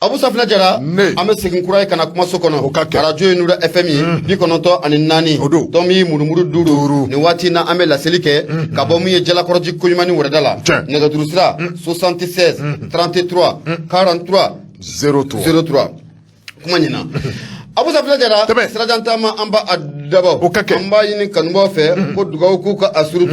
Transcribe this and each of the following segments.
Abu Safinɛ Jara, Ne. an bɛ segin kura ye ka na kumaso kɔnɔ. O ka kɛ. Arajo ye Nura FM ye, 94. O don. Tɔmi murumuru 5. 5. Nin waati in na, an bɛ laseli kɛ ka bɔ mun ye Jalakɔrɔji koɲumanni wɛrɛda la. Nɛgɛjuru sira 76 33 43 03. 03. Kuma ɲina. Abu Safinɛ Jara, Tɛmɛ. sirajan taama, an b'a a dabɔ. O ka kɛ. An b'a ɲini kanubaw fɛ ko dugawu k'u ka a surtout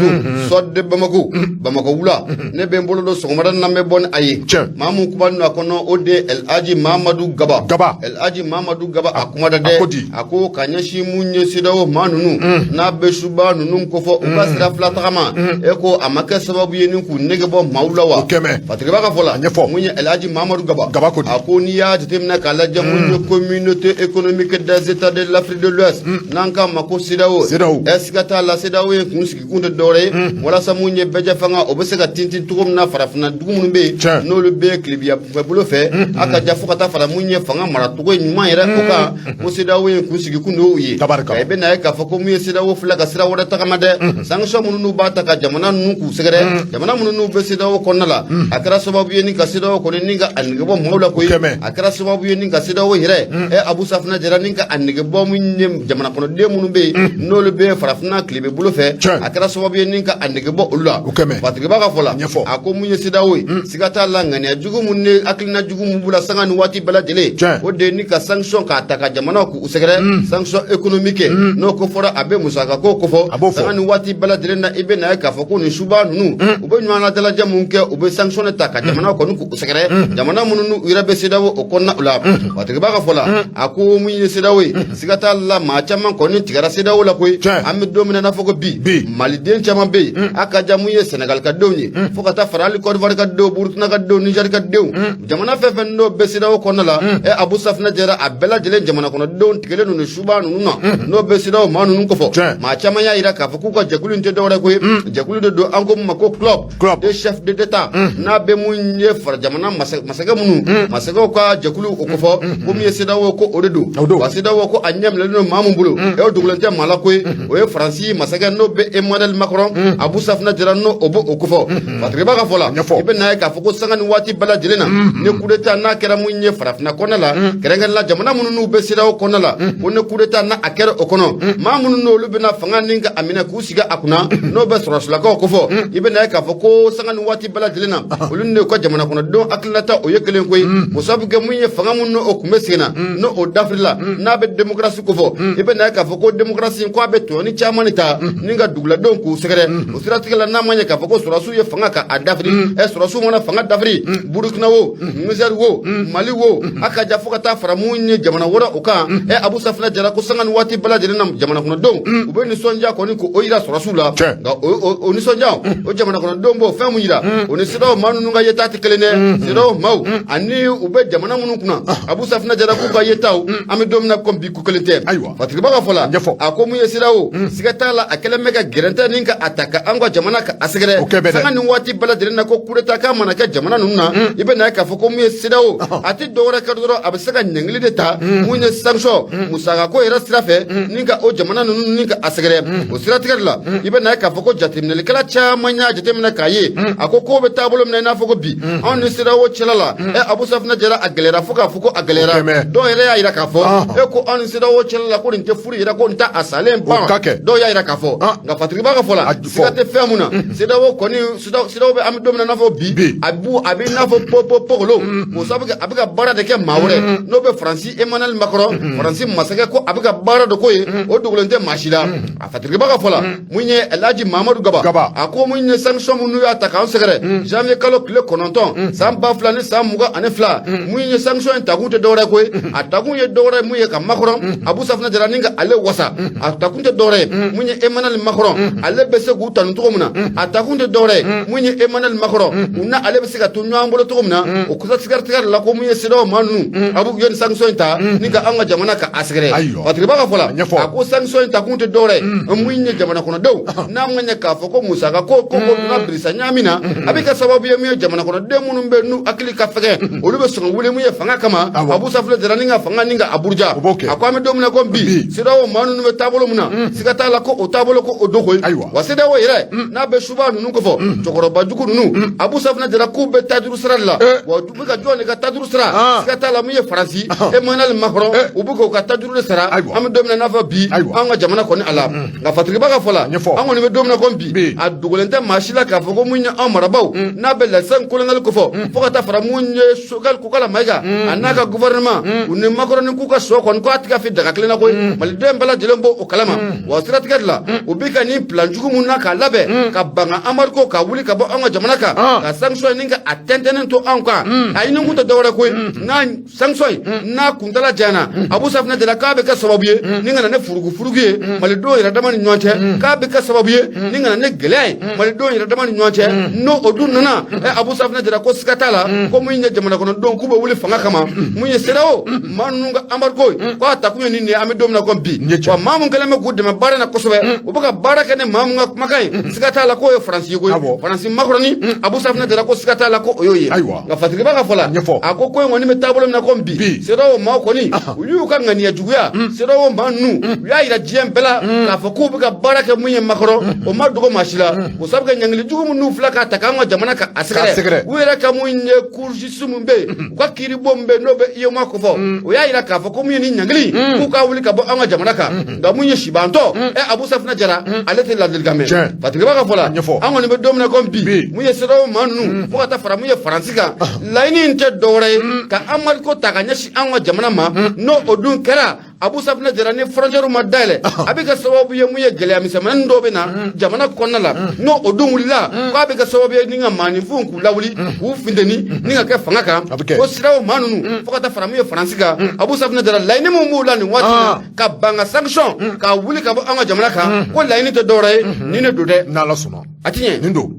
Sɔde de Bamako, Bamakɔ wula. Ne bɛ n bolo don sɔgɔmada na, n bɛ bɔ ni a ye. Maa mun kuma don a kɔnɔ, o de ye El Hadji Mamadu Gaba. Gaba. El Hadji Mamadu Gaba, a kuma da dɛ. A ko di? A ko ka ɲɛsin mun ye CEDEAO maa ninnu n'a bɛ suba ninnu kofɔ, u ka sira fila tagama, e ko a ma kɛ sababu ye ni k'u nege bɔ maaw la wa? O kɛmɛ. Fatigiba ka fɔ la. A ɲɛfɔ. Mun ye El Hadji Mamadu Gaba. Gaba ko di? A ko n'i y'a jateminɛ k'a lajɛ, mun ye Communauté économique des États de l'Afrique de l'Ouest, n'an k'a ma ko CEDEAO. CEDEAO. Ɛ, siga t'a la, CEDEAO ye kun sigi kun tɛ dɔwɛrɛ ye walasa mun ye bɛɛjɛ fanga, o bɛ se ka tintin cogo min na farafinna dugu minnu bɛ yen, n'olu bɛ tilebiya bolo fɛ, a ka ja fo ka taa fara mun ye fanga maracogo ɲuman yɛrɛ o kan, ko CEDEAO ye kun sigi kun dɔw ye. Tabarikala. I bɛ na ye k'a fɔ ko mun ye CEDEAO filɛ ka sira wɛrɛ tagama dɛ. Sanction minnu n'u b'a ta ka jamana ninnu k'u sɛgɛrɛ, jamana minnu n'u bɛ CEDEAO kɔnɔna la, a kɛra sababu ye ni ka CEDEAO kɔni ni ka a nege bɔ maaw la koyi. Kɛmɛ. A kɛra sababu ye ni ka CEDEAO yɛrɛ, ɛ, Abu Safinɛ Jara, ni ka a nege bɔ mun ye jamana kɔnɔden minnu bɛ yen, n'olu bɛ farafinna tilebe bolo fɛ, a kɛra sababu ye ni ka a nege bɔ olu la. O kɛmɛ. Fatigiba ka fɔ la. Ɲɛfɔ. A ko mun ye CEDEAO ye, siga t'a la, ŋaniya jugu mun ni hakilina jugu mun b'u la sanga ni waati bɛɛ lajɛlen, o de ye ni ka sanction k'a ta ka jamanaw k'u sɛgɛrɛ, sanction économique n'o ko fɔra, a bɛ musaka ko kofɔ. A b'o fɔ. Sanga ni waati bɛɛ lajɛlen na, i bɛ na ye k'a fɔ ko nin suba ninnu, u bɛ ɲɔgɔn na dalajɛ mun kɛ, u bɛ sanction de ta ka jamanaw kɔni k'u sɛgɛrɛ, jamana minnu n'u yɛrɛ bɛ CEDEAO o kɔnɔna la. Fatigiba ka fɔ la, a ko mun ye CEDEAO ye, siga t'a la, maa caman kɔni tigɛra CEDEAO la koyi. An bɛ don min na i n'a fɔ ko bi, Bi. Maliden caman bɛ yen, a ka ja mun ye Sénégal ka denw ye, fo ka taa fara hali Côte d'Ivoire ka denw, Burkina ka denw, Niger ka denw, jamana fɛn fɛn n'o bɛ CEDEAO kɔnɔna la, ɛ, Abu Safinɛ Jara, a bɛɛ lajɛlen jamana kɔnɔdenw tigɛlen don nin suba ninnu na, n'o bɛ CEDEAO maa ninnu kɔfɔ. Maa caman y'a jira k'a fɔ k'u ka jɛkulu in tɛ dɔwɛrɛ koyi, jɛkulu de don an ko min ma ko club Club. des chefs de d'État, n'a bɛ mun ye fara jamana masakɛ minnu, masakɛw ka jɛkulu o kofɔ, ko min ye CEDEAO, ko o de don. O don. Wa CEDEAO ko a ɲɛ minɛlen don maa mun bolo, e o dogolen tɛ maa la koyi, o ye Faransi masakɛ n'o bɛ Emmanuel Macron, Abu Safinɛ Jara, n'o o b'o o kofɔ. Fatigiba ka fɔ la, Ɲɛfɔ. i bɛ na ye k'a fɔ ko sanga ni waati bɛɛ lajɛlen na, ni coup d'état n'a kɛra mun ye farafinna kɔnɔna la, kɛrɛnkɛrɛnnenya la jamana minnu n'u bɛ CEDEAO kɔnɔna la, ko ni coup d'état n'a a kɛra o kɔnɔ, maa minnu n'olu bɛna fanga ni ka a minɛ k'u sigi a kunna, n'o bɛ sɔrɔsilakaw kofɔ, i bɛ na ye k'a fɔ ko sanga ni waati bɛɛ lajɛlen na, olu n'u ka jamana kɔnɔdenw hakilinata o ye kelen koyi. O sababu kɛ mun ye fanga mun n'o kun bɛ sen na, n'o o dafirila, n'a bɛ démocratie kofɔ, i bɛ na ye k'a fɔ ko démocratie ko a bɛ tɔɲɔni caman de ta ni ka duguladenw k'u sɛgɛrɛ. O siratigɛ la, n'a ma ɲɛ k'a fɔ ko sɔrɔsiw ye fanga ka a dafiri, ɛ, sɔrɔsiw mana fanga dafiri, Burukina wo, Niger wo, Mali wo, a ka ja fo ka taa fara mun ye jamana wɛrɛ o kan, ɛ, Abu Safinɛ Jara, ko sanga ni waati bɛɛ lajɛlen na, jamana kɔnɔdenw u bɛ nisɔndiya kɔni k'o yira sɔrɔsiw la. Nka o nisɔndiya o jamana kɔnɔdenw b'o fɛn mun yira, o ni CEDEAO maa ninnu ka yeta tɛ kelen dɛ. CEDEAO maaw ani u bɛ jamana minnu kunna, Abu Safinɛ Jara, k'u ka yetaw, an bɛ don min na komi bi, ko kelen tɛ. Ayiwa. Fatigiba ka fɔ la, Ɲɛfɔ. a ko mun ye CEDEAO, siga t'a la, a kɛlen bɛ ka gɛrɛntɛ ni ka a ta ka an ka jamana ka a sɛgɛrɛ O kɛ bɛ dɛ. sanga ni waati bɛɛ lajɛlen na, ko coup d'état k'a mana kɛ jamana ninnu na, i bɛ na ye k'a fɔ ko mun ye CEDEAO, a tɛ dɔwɛrɛ kɛ dɔrɔn, a bɛ se ka ɲangili de ta mun ye sanction musakako yɛrɛ sira fɛ ni ka o jamana ninnu ni ka a sɛgɛrɛ. O siratigɛ de la, i bɛ na ye k'a fɔ ko jateminɛlikɛla caman y'a jateminɛ k'a ye, a ko k'o bɛ taabolo min na i n'a fɔ ko bi anw ni CEDEAO cɛla la, ɛ, Abu Safinɛ Jara, a gɛlɛyara fo k'a fɔ ko a gɛlɛyara. O kɛmɛ. Dɔw yɛrɛ y'a yira k'a fɔ e ko anw ni CEDEAO cɛla la, ko nin tɛ furu yɛrɛ, ko nin tɛ a salen ban. O ka kɛ. Dɔw y'a yira k'a fɔ, nka Fatigiba ka fɔ la, A fɔ. siga tɛ fɛn mun na, CEDEAO kɔni, CEDEAO bɛ, an bɛ don min na i n'a fɔ bi, Bi. a b'u a bɛ i n'a fɔ po pogolo, k'o sababu kɛ a bɛ ka baara de kɛ maa wɛrɛ, n'o bɛ Faransi Emmanuel Macron, Faransi masakɛ, ko a bɛ ka baara dɔ ko ye, o dogolen tɛ maa si la. A Fatigiba ka fɔ la, mun ye El Hadji Mamadu Gaba. Gaba. A ko mun ye sanction mun n'u y'a ta k'an sɛgɛrɛ janvier kalo tile 9 san 2022, mun ye sanction in takun tɛ dɔwɛrɛ ko ye, a takun ye dɔwɛrɛ mun ye ka Macron, Abu Safinɛ Jara, ni ka ale wasa. A takun tɛ dɔwɛrɛ ye mun ye Emmanuel Macron ale bɛ se k'u tanu cogo min na. A takun tɛ dɔwɛrɛ ye mun ye Emmanuel Macron u na ale bɛ se ka to ɲɔgɔn bolo cogo min na. O siratigɛ de la, ko mun ye CEDEAO maa ninnu a b'u ye sanction in ta ni ka an ka jamana ka a sɛgɛrɛ. Ayiwa. Fatigiba ka fɔ la, A ɲɛfɔ. a ko sanction in takun tɛ dɔwɛrɛ ye mun ye jamana kɔnɔdenw n'a ma ɲɛ k'a fɔ ko musaka ko donna birisa ɲaami na, a bɛ kɛ sababu ye mun ye jamana kɔnɔden minnu bɛ n'u hakili ka fɛgɛn, olu bɛ sɔn ka wuli mun ye fanga kama. Awɔ. Abu Safinɛ Jara, ni ka fanga ni ka a buruja. O b'o kɛ. A ko an bɛ don min na ko bi, CEDEAO maa ninnu bɛ taabolo min na, siga t'a la ko o taabolo ko o don koyi. Wa CEDEAO yɛrɛ n'a bɛ suba ninnu kofɔ, cɛkɔrɔba jugu ninnu, Abu Safinɛ Jara, k'u bɛ tajuru sira de la. Wa u bɛ ka jɔn de ka tajuru sara? Siga t'a la, mun ye Faransi, Emmanuel Macron, u bɛ k'u ka tajuru de sara. An bɛ don min na, n'a fɔ bi, an ka jamana kɔni a la. Nka Fatigiba ka fɔ la, an kɔni bɛ don min na ko bi, a dogolen tɛ maa si la k'a fɔ ko mun ye anw marabaaw, n'a bɛ lieutenant colonel kofɔ, fo ka taa fara mun ye Choguel Kokalla Maïga a n'a ka gouvernement, u ni Macron ni k'u ka sɔ kɔni ko a tɛ ka fi daga kelen na koyi. Maliden bɛɛ lajɛlen b'o kalama. Wa siratigɛ de la, u bɛ ka nin plan jugu mun na k'a labɛn ka ban ka embargo ka wuli ka bɔ anw ka jamana kan, ka sanction ni ka a tɛntɛnnen to anw kan, a ɲini kun tɛ dɔwɛrɛ koyi. N'a sanction in n'a kuntala janyana, Abu Safinɛ Jara, k'a bɛ kɛ sababu ye ni ka na ne furugufurugu ye malidenw yɛrɛ dama ni ɲɔgɔn cɛ, k'a bɛ kɛ sababu ye ni ka na ne gɛlɛya ye malidenw yɛrɛ dama ni ɲɔgɔn cɛ. N'o o dun nana, Abu Safinɛ Jara ko siga t'a la ko mun ye jamana kɔnɔdenw k'u bɛ wuli fanga kama. Mun ye CEDEAO maa ninnu ka embargo ye, k'a takun ye nin de ye. An bɛ don min na ko bi, wa maa mun kɛlen bɛ k'u dɛmɛ baara in na kosɛbɛ, u bɛ ka baara kɛ ni maa mun ka kumakan ye, siga t'a la k'o ye Faransi ye koyi. Faransi Macron, Abu Safinɛ Jara ko siga t'a la ko o y'o ye. Nka Fatigiba ka fɔ la, a ko ko in kɔni bɛ taabolo min na ko bi, CEDEAO maaw kɔni u y'u ka ŋaniya juguya. CEDEAO maa ninnu, u y'a yira diɲɛ bɛɛ la k'a fɔ k'u bɛ ka baara kɛ mun ye Macron, o ma dogo maa si la. O sabu kɛ ɲangili jugu minnu filɛ k'a ta k'an ka jamana ka a sɛgɛrɛ, u yɛrɛ ka mun ye cour justice mun bɛ yen, u ka kiiribon min bɛ yen n'o bɛ UEMOA kofɔ, o y'a yira k'a fɔ ko mun ye nin ɲangili k'u k'a wuli ka bɔ an ka jamana kan. Nka mun ye sibantɔ, Abu Safinɛ Jara, ale tɛ ladilikan mɛn. Fatigiba ka fɔ la, an kɔni bɛ don min na ko bi, mun ye CEDEAO maa ninnu, fo ka taa fara mun ye Faransi kan, laɲini in tɛ dɔwɛrɛ ye ka embargo ta ka ɲɛsin an ka jamana ma. N'o o dun kɛra, Abu Safinɛ Jara, ni frontière ma dayɛlɛ, a bɛ kɛ sababu ye mun ye gɛlɛya misɛnmanin dɔw bɛ na jamana kɔnɔna la. N'o o dun wulila, k'a bɛ kɛ sababu ye ni ka maaninfinw k'u lawuli, k'u funteni ni ka kɛ fanga kan. Ko CEDEAO maa ninnu, fo ka taa fara mun ye Faransi kan, Abu Safinɛ Jara, laɲini mun b'u la nin waati na ka ban ka sanction k'a wuli ka bɔ an ka jamana kan, ko laɲini tɛ dɔwɛrɛ ye nin de don dɛ. N'Ala sɔnna. A ti ɲɛ. Nin don.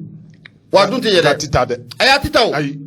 Wa a dun tɛ ɲɛ dɛ. A ti taa dɛ. Ayi, a ti taa o. Ayi.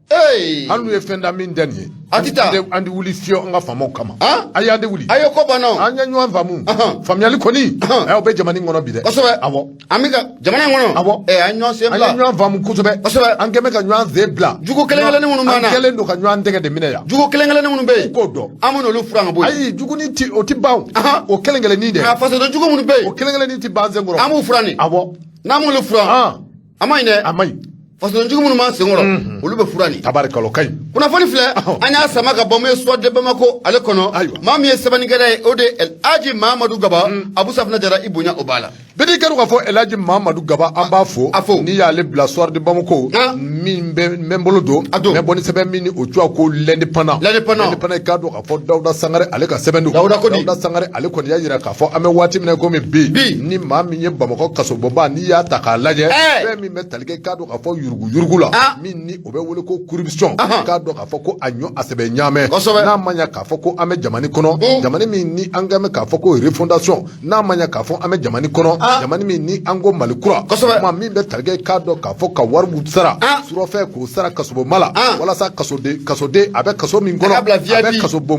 Ee. Hali n'u ye fɛn da min tɛ nin ye. A ti taa. An tɛ wuli fiyewu an ka faamaw kama. Han? Ayi, an tɛ wuli. A ye ko banna o. An ye ɲɔgɔn faamu. Faamuyali kɔni. Ayi, o bɛ jamana in kɔnɔ bi dɛ. Kosɛbɛ. Awɔ. An bɛ ka jamana in kɔnɔ. Awɔ. An ye ɲɔgɔn sen An bila. ye ɲɔgɔn faamu kosɛbɛ. Kosɛbɛ. An kɛn bɛ ka ɲɔgɔn sen bila. Jugu kelen kelennin minnu b'an na. An kɛlen don ka ɲɔgɔn tɛgɛ de minɛ yan. Jugu kelen kelennin minnu bɛ yen. U k'o dɔn. An bɛ n'olu furan ka bɔ yen. Ayi, jugunin ti o ti ban o. O kelen kelennin dɛ. A fasoden jugu minnu bɛ yen. O kelen kelennin ti ban sen kɔrɔ. An b'u furan de. Awɔ. N'an m'olu furan. A ma ɲi dɛ. A ma ɲi. Fasoden jugu minnu b'an senkɔrɔ, olu bɛ furan de. Tabarikala, o ka ɲi. Kunnafoni filɛ, an y'a sama ka bɔ mun ye Soir de Bamako ale kɔnɔ. Maa min ye sɛbɛnnikɛla ye, o de ye El Hadji Mahamadu Gaba. Abu Safinɛ Jara, i bonya o b'a la. Bɛɛ kɛra k'a fɔ El Hadji Mahamadu Gaba, an b'a fo. A fo. N'i y'ale bila Soir de Bamako min bɛ n bolo don. A don. N bɛ bɔ ni sɛbɛn min ni o tɔgɔ ko L'Indépendant. L'Indépendant. L'Indépendant, i k'a dɔn k'a fɔ Dawuda Sangare ale ka sɛbɛn don. Dawuda ko di? Dawuda Sangare ale kɔni y'a jira k'a fɔ an bɛ waati min na komi bi. Bi. Ni maa min ye Bamakɔ kasobonba n'i y'a ta k'a lajɛ. Fɛn min bɛ tali kɛ, i k'a dɔn k'a fɔ yurugu yurugu la. Min ni o bɛ wele ko corruption. K'a dɔn k'a fɔ ko a ɲɔ a sɛbɛ ɲaamɛ. Kosɛbɛ. N'a ma ɲɛ k'a fɔ ko an bɛ jamana kɔnɔ. Jamana min ni an kan bɛ k'a fɔ ko refondation, n'a ma ɲɛ k'a fɔ an bɛ jamana kɔnɔ, jamana min ni an ko Mali kura. Kosɛbɛ. Kuma min bɛ tali kɛ, k'a dɔn k'a fɔ ka wari sara surɔfɛ k'o sara kasobonba la, walasa kasoden a bɛ kaso min kɔnɔ, A ka bila a bɛ VIP. kaso bon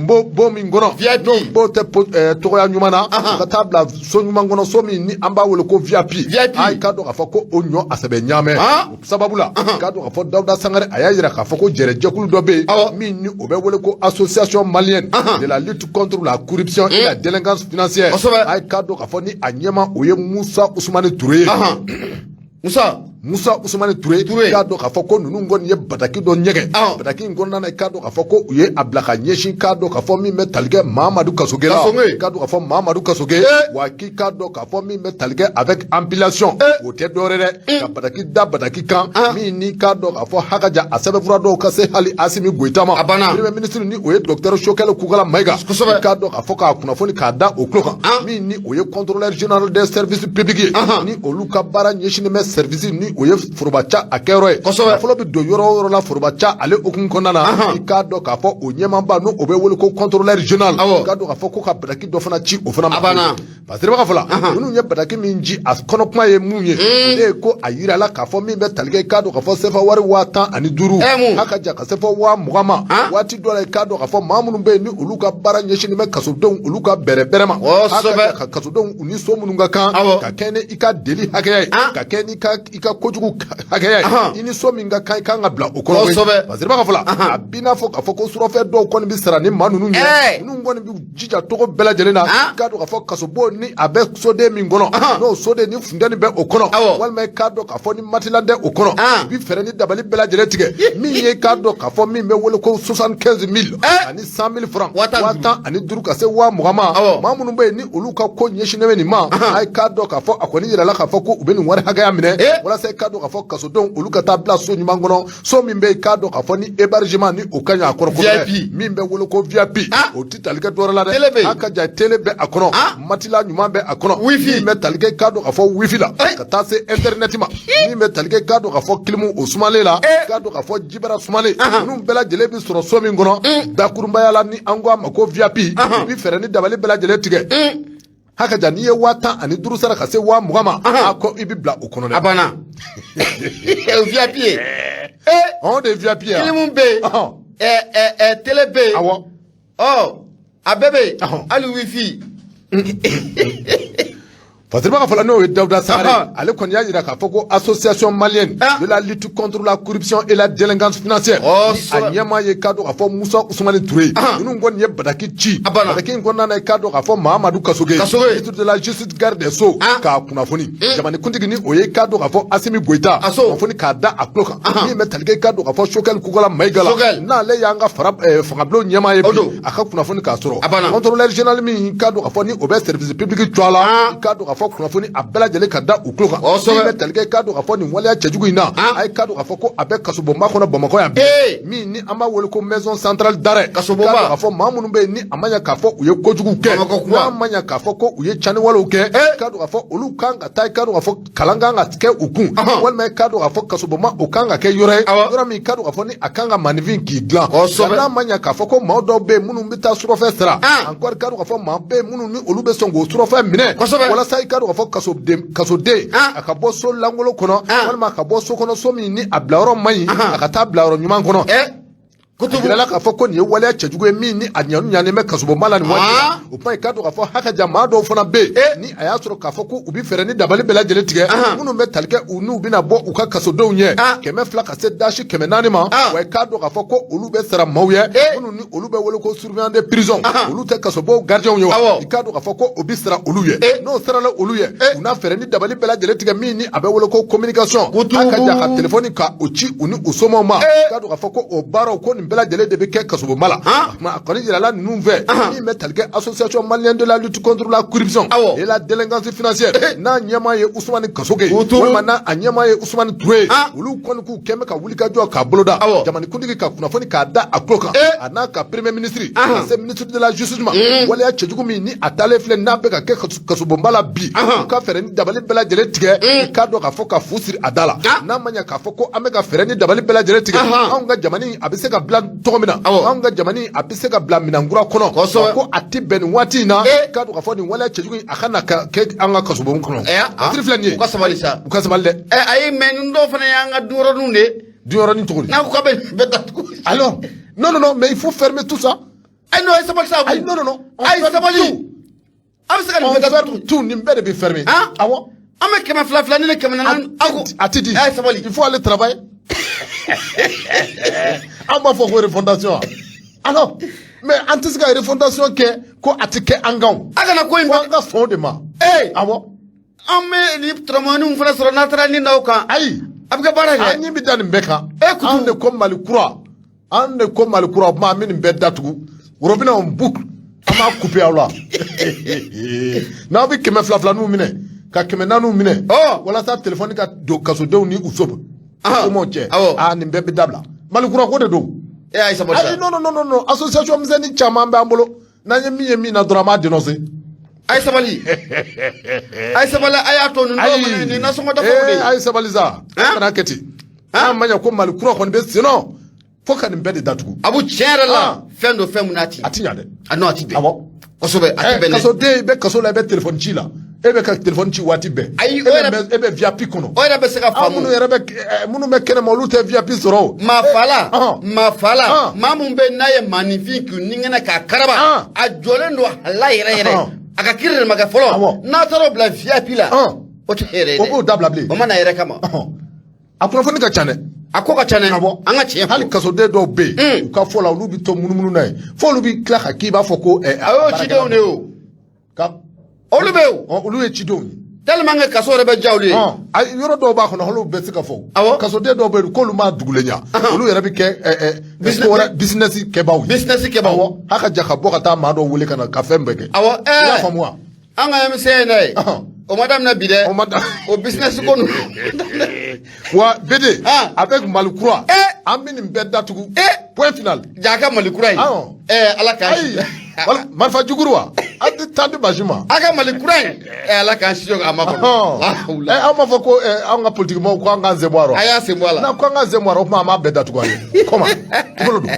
min kɔnɔ, VIP. n'o b'o tɛ tɔgɔya ɲuman na, ka taa bila so ɲuman kɔnɔ, so min ni an b'a wele ko VIP. VIP. A k'a dɔn k'a fɔ ko o ɲɔ a sɛbɛ ɲaamɛ. O sababu la, k'a dɔn k'a fɔ Dawuda Sangare a y'a jira k'a fɔ ko jɛrɛjɛkulu dɔ bɛ yen min ni o bɛ wele ko Association malienne de la lutte contre la corruption et la délinquance financière. A k'a dɔn k'a fɔ ni a ɲɛma o ye Musa Usumani Ture ye. Musa. Musa Usumani Ture. Ture. K'a dɔn k'a fɔ ko ninnu kɔni ye bataki dɔ ɲɛgɛn. Bataki in kɔnɔna na, i k'a dɔn k'a fɔ ko u ye a bila ka ɲɛsin, k'a dɔn k'a fɔ min bɛ tali kɛ Mamadu Kasoge la. Kasoge. K'a dɔn k'a fɔ Mamadu Kasoge. Wa k'i k'a dɔn k'a fɔ min bɛ tali kɛ avec empilation. O tɛ dɔwɛrɛ dɛ. Ka bataki da bataki kan. Min ni k'a dɔn k'a fɔ hakaja a sɛbɛnfura dɔw ka se hali Asimi Goyita ma. A banna. Premier ministre ni o ye docteur Choguel Kokalla Maïga. Kosɛbɛ. I k'a dɔn k'a fɔ k'a kunnafoni k'a da o tulo kan. Min ni o ye contrôleur général des services publics ye. Ni olu ka baara ɲɛsinnen bɛ service ni o ye forobaca a kɛyɔrɔ ye. Nafolo bɛ don yɔrɔ o yɔrɔ la forobaca ale hukumu kɔnɔna na. I k'a dɔn k'a fɔ o ɲɛmaaba n'o o bɛ wele ko contrôleur général. I k'a dɔn k'a fɔ ko ka bataki dɔ fana ci o fana ma. A banna. Parce que ka fɔ la, ninnu ye bataki min ci, a kɔnɔ kuma ye mun ye? O de ye ko a yirala k'a fɔ min bɛ tali kɛ, i k'a dɔn k'a fɔ sefa wari 15,000. Mun? A ka ja ka sefa 20,000 ma. Waati dɔ la, i k'a dɔn k'a fɔ maa minnu bɛ yen ni olu ka baara ɲɛsinnen bɛ kasodenw olu ka bɛrɛbɛrɛ ma. A ka ja ka kasodenw u ni so minnu ka kan. Ka kɛ ni i ka deli hakɛya ye. Ka kɛ ni i ka kojugu hakɛya ye, i ni so min ka kan, i kan ka bila o kɔnɔ. Fasiriba ka fɔ la, a b'i n'a fɔ k'a fɔ ko surɔfɛn dɔw kɔni bɛ sara ni maa ninnu ye, ninnu kɔni bɛ jija cogo bɛɛ lajɛlen na, i k'a dɔn k'a fɔ kasobon ni a bɛ soden min kɔnɔ, n'o soden ni funteni bɛ o kɔnɔ, walima i k'a dɔn k'a fɔ ni matelas tɛ o kɔnɔ, u bɛ fɛɛrɛ ni dabali bɛɛ lajɛlen tigɛ min ye, i k'a dɔn k'a fɔ min bɛ wele ko 75 000 ani 100 000 francs, 15 000 ka se 20 000 ma. Maa minnu bɛ yen ni olu ka ko ɲɛsinnen bɛ nin ma, a ye k'a dɔn k'a fɔ a kɔni yirala k'a fɔ ko u bɛ nin wari hakɛya minɛ walasa i k'a dɔn k'a fɔ kasodenw olu ka taa bila so ɲuman kɔnɔ, so min bɛ yen, k'a dɔn k'a fɔ ni hébergement ni o ka ɲi a kɔrɔ kosɛbɛ, min bɛ wele ko VIP. O tɛ tali kɛ dɔwɛrɛ la dɛ, a ka ja télé bɛ a kɔnɔ, matelas ɲuman bɛ a kɔnɔ, wifi min bɛ tali kɛ, k'a dɔn k'a fɔ wifi la ka taa se internet ma, min bɛ tali kɛ, k'a dɔn k'a fɔ clim o sumalen la, k'a dɔn k'a fɔ jibara sumalen. Ninnu bɛɛ lajɛlen bɛ sɔrɔ so min kɔnɔ, dakurunbaya la, ni an ko a ma ko VIP, u bɛ fɛɛrɛ ni dabali bɛɛ lajɛlen tigɛ. Hakaja, n'i ye 15 000 sara ka se 20 000 ma, a ko i bɛ bila o kɔnɔ dɛ. A banna, o VIP ye. O de ye VIP ye. Clim bɛ yen, télé bɛ yen. Ɔ, a bɛɛ bɛ yen, hali wifi. Fasiriba ka fɔ la, n'o ye Dawuda Sangare, ale kɔni y'a jira k'a fɔ ko Association malienne de la lutte contre la corruption et la délinquance financière, a ɲɛmaa ye, k'a dɔn k'a fɔ Musa Usumani Ture, ninnu kɔni ye bataki ci. Bataki in kɔnɔna na, i k'a dɔn k'a fɔ Mahamadu Kasoge, ministre de la Justice, garde des Sceaux, k'a kunnafoni. Jamanakuntigi ni o ye, k'a dɔn k'a fɔ Asimi Goyita, kunnafoni k'a da a tulo kan, min bɛ tali kɛ, k'a dɔn k'a fɔ Choguel Kokala Mayiga la, n'ale y'an ka fara fangabulon ɲɛmaa ye bi, a ka kunnafoni k'a sɔrɔ. Contrôleur général min, k'a dɔn k'a fɔ ni o bɛ service public tɔgɔ la, k'a dɔn k'a fɔ kunnafoni a bɛɛ lajɛlen ka da u tulo kan, min bɛ tali kɛ, k'a dɔn k'a fɔ nin waleya cɛjugu in na, a ye k'a dɔn k'a fɔ ko a bɛ kasobonba kɔnɔ Bamakɔ yan bi, min ni an b'a wele ko maison centrale d'arrêt. Kasobonba. K'a dɔn k'a fɔ maa minnu bɛ yen ni a ma ɲɛ k'a fɔ u ye kojugu kɛ, n'a ma ɲɛ k'a fɔ ko u ye caniwalew kɛ, k'a dɔn k'a fɔ olu kan ka taa, k'a dɔn k'a fɔ kalan kan ka kɛ u kun, walima k'a dɔn k'a fɔ kasobonba o kan ka kɛ yɔrɔ ye, yɔrɔ min k'a dɔn k'a fɔ ni a kan ka maaninfin k'i dilan. N'a ma ɲɛ k'a fɔ ko maa dɔw bɛ yen minnu bɛ taa surɔfɛ sara, encore k'a dɔn k'a fɔ maa bɛ yen minnu ni olu bɛ sɔn k'o surɔfɛ minɛ walasa i k'a dɔn k'a fɔ kasoden a ka bɔ so lankolon kɔnɔ, walima a ka bɔ so kɔnɔ, so min ni a bilayɔrɔ man ɲi, a ka taa bilayɔrɔ ɲuman kɔnɔ. Jirala k'a fɔ ko nin ye waleya cɛjugu ye min ni a ɲanen bɛ kasobonba la nin waati la. O kuma, i k'a dɔn k'a fɔ hakaja, maa dɔw fana bɛ yen ni a y'a sɔrɔ k'a fɔ ko u bɛ fɛɛrɛ ni dabali bɛɛ lajɛlen tigɛ, minnu bɛ tali kɛ u n'u bɛna bɔ u ka kasodenw ɲɛ 200 ka se dasi 400 ma. Wa i k'a dɔn k'a fɔ ko olu bɛ sara maaw ye minnu ni olu bɛ wele ko surveillant de prison, olu tɛ kasobonw gardiens ye wa, i k'a dɔn k'a fɔ ko o bɛ sara olu ye. N'o sarala olu ye, u n'a fɛɛrɛ ni dabali bɛɛ lajɛlen tigɛ min ni a bɛ wele ko communication, a ka ja ka téléphone ka o ci u ni u somɔgɔw ma, k'a dɔn k'a fɔ ko o baaraw ko nin bɛɛ lajɛlen de bɛ kɛ kasobonba la. A kɔni jirala ninnu fɛ, min bɛ tali kɛ Association malienne de la lutte contre la corruption et la délinquance financière, n'a ɲɛmaa ye Usumani Kasoge, walima n'a a ɲɛmaa ye Usumani Ture, olu kɔni k'u kɛn bɛ ka wuli ka jɔ k'a boloda. Jamanakuntigi ka kunnafoni k'a da a tulo kan, a n'a ka premier ministre ka se ministre de la Justice ma, waleya cɛjugu min ni a taalen filɛ, n'a bɛ ka kɛ kasobonba la bi, u ka fɛɛrɛ ni dabali bɛɛ lajɛlen tigɛ, i k'a dɔn k'a fɔ ka fu siri a da la. N'a ma ɲɛ k'a fɔ ko an bɛ ka fɛɛrɛ ni dabali bɛɛ lajɛlen tigɛ, anw ka jamana a bɛ se ka bila cogo min na, anw ka jamana a bɛ se ka bila minɛnkura kɔnɔ, ko a tɛ bɛn nin waati in na, k'a dɔn k'a fɔ nin waleya cɛjugu in a ka na ka kɛ an ka kasobon kɔnɔ. Batiri filɛ nin ye. U ka sabali sa. U ka sabali dɛ. Ayi, mais nin dɔw fana y'an ka duyɔrɔninw de ye. Duyɔrɔnin cogo di? N'a ko k'a bɛ bɛɛ datugu. Alors non, non, non, mais il faut fermer tout ça. Ayi, non, ayi, sabali sa. Ayi, non, non, non. Ayi, sabali, a bɛ se ka nin bɛɛ datugu. Tout, nin bɛɛ de bɛ fermer. Awɔ. An bɛ kɛmɛ fila fila ni ne 400. Aw ko a tɛ di. Ayi, sabali. Il faut aller travailler. An b'a fɔ ko refondation, alors, mais an tɛ se ka refondation kɛ ko a tɛ kɛ an kan o. A kana ko in. Fo an ka sɔn o de ma. Awɔ. An bɛ nin tɔrɔmɔninw fana sɔrɔ n'a taara nin d'aw kan. Ayi. A bɛ kɛ baara kɛ. An ɲi bɛ da nin bɛɛ kan. Kutu. Anw de ko Mali kura, an de ko Mali kura, o tuma an bɛ nin bɛɛ datugu, robinet on boucle, an b'a couper aw la. N'aw bɛ kɛmɛ fila filaninw minɛ ka 400 minɛ walasa téléphone ka don kasodenw ni u somɔgɔw cɛ, aa, nin bɛɛ bɛ dabila. Mali kura ko de don. Ayi, sabali. Ayi, non, non, non, non, association misɛnnin caman b'an bolo, n'an ye min ye min na dɔrɔn, an b'a dénoncer. Ayi, sabali, ayi, sabali, a y'a to nin dɔw fana nin nasɔngɔ dafaw de ye. Ayi, sabali sa, an kana kɛ ten. An ma ɲɛ ko Mali kura kɔni bɛ sen nɔ fo ka nin bɛɛ de datugu. Abu, tiɲɛ yɛrɛ la, fɛn don, fɛn mun n'a ti. A ti ɲa dɛ. A non, a ti bɛn. Awɔ. Kosɛbɛ, a ti bɛn dɛ. Kasoden, i bɛ kaso la, i bɛ téléphone ci la, e bɛ ka téléphone ci waati bɛɛ. Ayi, e bɛ e bɛ VIP kɔnɔ. O yɛrɛ bɛ se ka faamu. Minnu yɛrɛ bɛ minnu bɛ kɛnɛma, olu tɛ VIP sɔrɔ o. Maa fa la, maa fa la, maa mun bɛ n'a ye maaninfin k'i ni ŋɛnɛ k'a karaba, a jɔlen don a la yɛrɛ yɛrɛ, a ka kiiri de ma kɛ fɔlɔ, n'a taara o bila VIP la, o tɛ hɛrɛ ye dɛ. O b'o dabila bilen. O ma na yɛrɛ kama. A kunnafoni ka ca dɛ. A ko ka ca dɛ. Awɔ. An ka tiɲɛ fɔ. Hali kasoden dɔw bɛ yen, u ka fɔ la, olu bɛ to munumunu na yen fo olu bɛ tila ka k'i b'a fɔ ko A y'o cidenw de ye o. Ka Olu bɛ yen o. Ɔ, olu ye cidenw ye. Tellement que kaso yɛrɛ bɛ diya olu ye. Ɔn, ayi, yɔrɔ dɔw b'a kɔnɔ, hali olu bɛɛ tɛ se ka fɔ. Awɔ. Kasoden dɔw bɛ yen k'olu m'a dugulen ɲa, olu yɛrɛ bɛ kɛ Business- ko wɛrɛ, business kɛbaaw ye. Business kɛbaaw. Awɔ, hali ka ja ka bɔ ka taa maa dɔw wele ka na ka fɛn bɛɛ kɛ. Awɔ. I y'a faamu wa? An ka MCA in dɛ. O ma daminɛ bi dɛ. O ma da. O business ko ninnu. Wa BD, avec Mali kura, an bɛ nin bɛɛ datugu. Point final. Ja ka Mali kura in. Awɔ. Ala k'an Ayi, wala marifa juguru wa? An tɛ taa di basi ma. A ka Mali kura in. Ala k'an si jɔ k'a makɔnɔ. Ɛ, aw m'a fɔ ko anw ka politique mɔgɔw ko an k'an sen bɔ a rɔ. A y'a sen bɔ a la. N'a ko an k'an sen bɔ a rɔ, o tuma an b'a bɛɛ datugu a ye. Comment? Cogo don.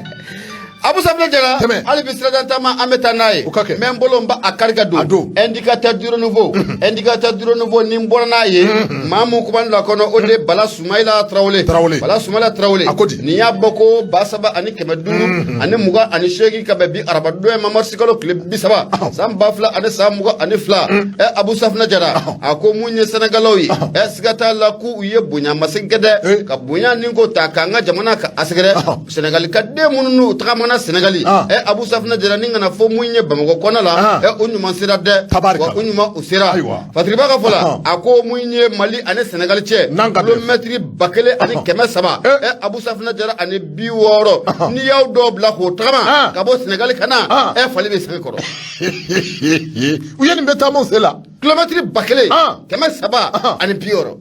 Abu Safinɛ Jara. Tɛmɛ. Hali bi sirajan taama, an bɛ taa n'a ye. O ka kɛ. N bɛ n bolo n ba a kari ka don. A don. Indicateur du renouveau. Indicateur du renouveau ni n bɔra n'a ye. Maa mun kuma la kɔnɔ, o de ye Bala Sumayila Tarawele. Tarawele. Bala Sumayila Tarawele. A ko di? Nin y'a bɔ ko 3528 ka bɛn bi araba don ye ma, marisikalo tile 30 san 2022. Abu Safinɛ Jara, a ko mun ye Sɛnɛgalaw ye, siga t'a la k'u ye bonyamasegin kɛ dɛ, ka bonya ni ko ta k'an ka jamana ka a sɛgɛrɛ. Sɛnɛgali ka den minnu n'u tagamana Sɛnɛgali, Abu Safinɛ Jara, ni kana fɔ mun ye Bamakɔ kɔnɔ la, o ɲuman sera dɛ. Tabarikala. Wa o ɲuman o sera. Ayiwa. Fatiriba ka fɔ la, a ko mun ye Mali ani Sɛnɛgali cɛ, N'an ka dɛ. kilomɛtiri 1300, Abu Safinɛ Jara, ani 60, n'i y'aw dɔw bila k'o tagama ka bɔ Sɛnɛgali ka na, fali bɛ sɛgɛn kɔrɔ. U ye nin bɛɛ taamaw sen la. Kilomɛtiri 1360.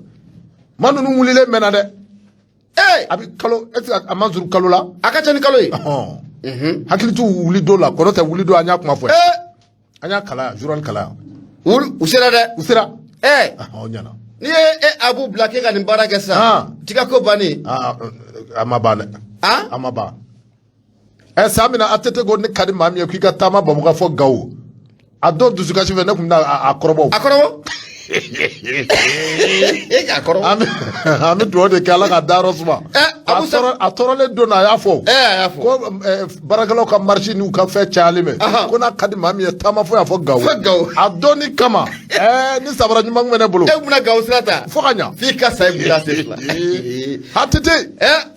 Maa ninnu wulilen mɛnna dɛ. A bɛ kalo, est ce que a ma surun kalo la? A ka ca ni kalo ye. Hakili t'u wuli don la, kɔnɔ tɛ wuli don, an y'a kuma fɔ yan. An y'a kalan yan, journal kalan yan. U sera dɛ. U sera. O ɲɛna. N'i ye e Abu bila k'e ka nin baara kɛ sisan, tika ko bannen. A ma ban dɛ. A ma ban. Ɛ, san min na ATT ko ne ka di maa min ye k'i ka taama Bamakɔ fɔ Gawo, a dɔw dusukasi fɛ, ne tun bɛna a kɔrɔbɔ. A kɔrɔbɔ, e k'a kɔrɔbɔ. An bɛ dugawu de kɛ, Ala ka dayɔrɔ suma. Abu Sa- A tɔɔrɔlen don na, a y'a fɔ. A y'a fɔ. Ko baarakɛlaw ka marche n'u ka fɛn cayalen mɛ. Ko n'a ka di maa min ye, taama fo yan fɔ Gawo. Fo Gawo. A dɔnni kama, ni sabara ɲuman tun bɛ ne bolo. E bɛna Gawo sira ta. Fo ka ɲa. F'i ka sa i bila sen fila. ATT.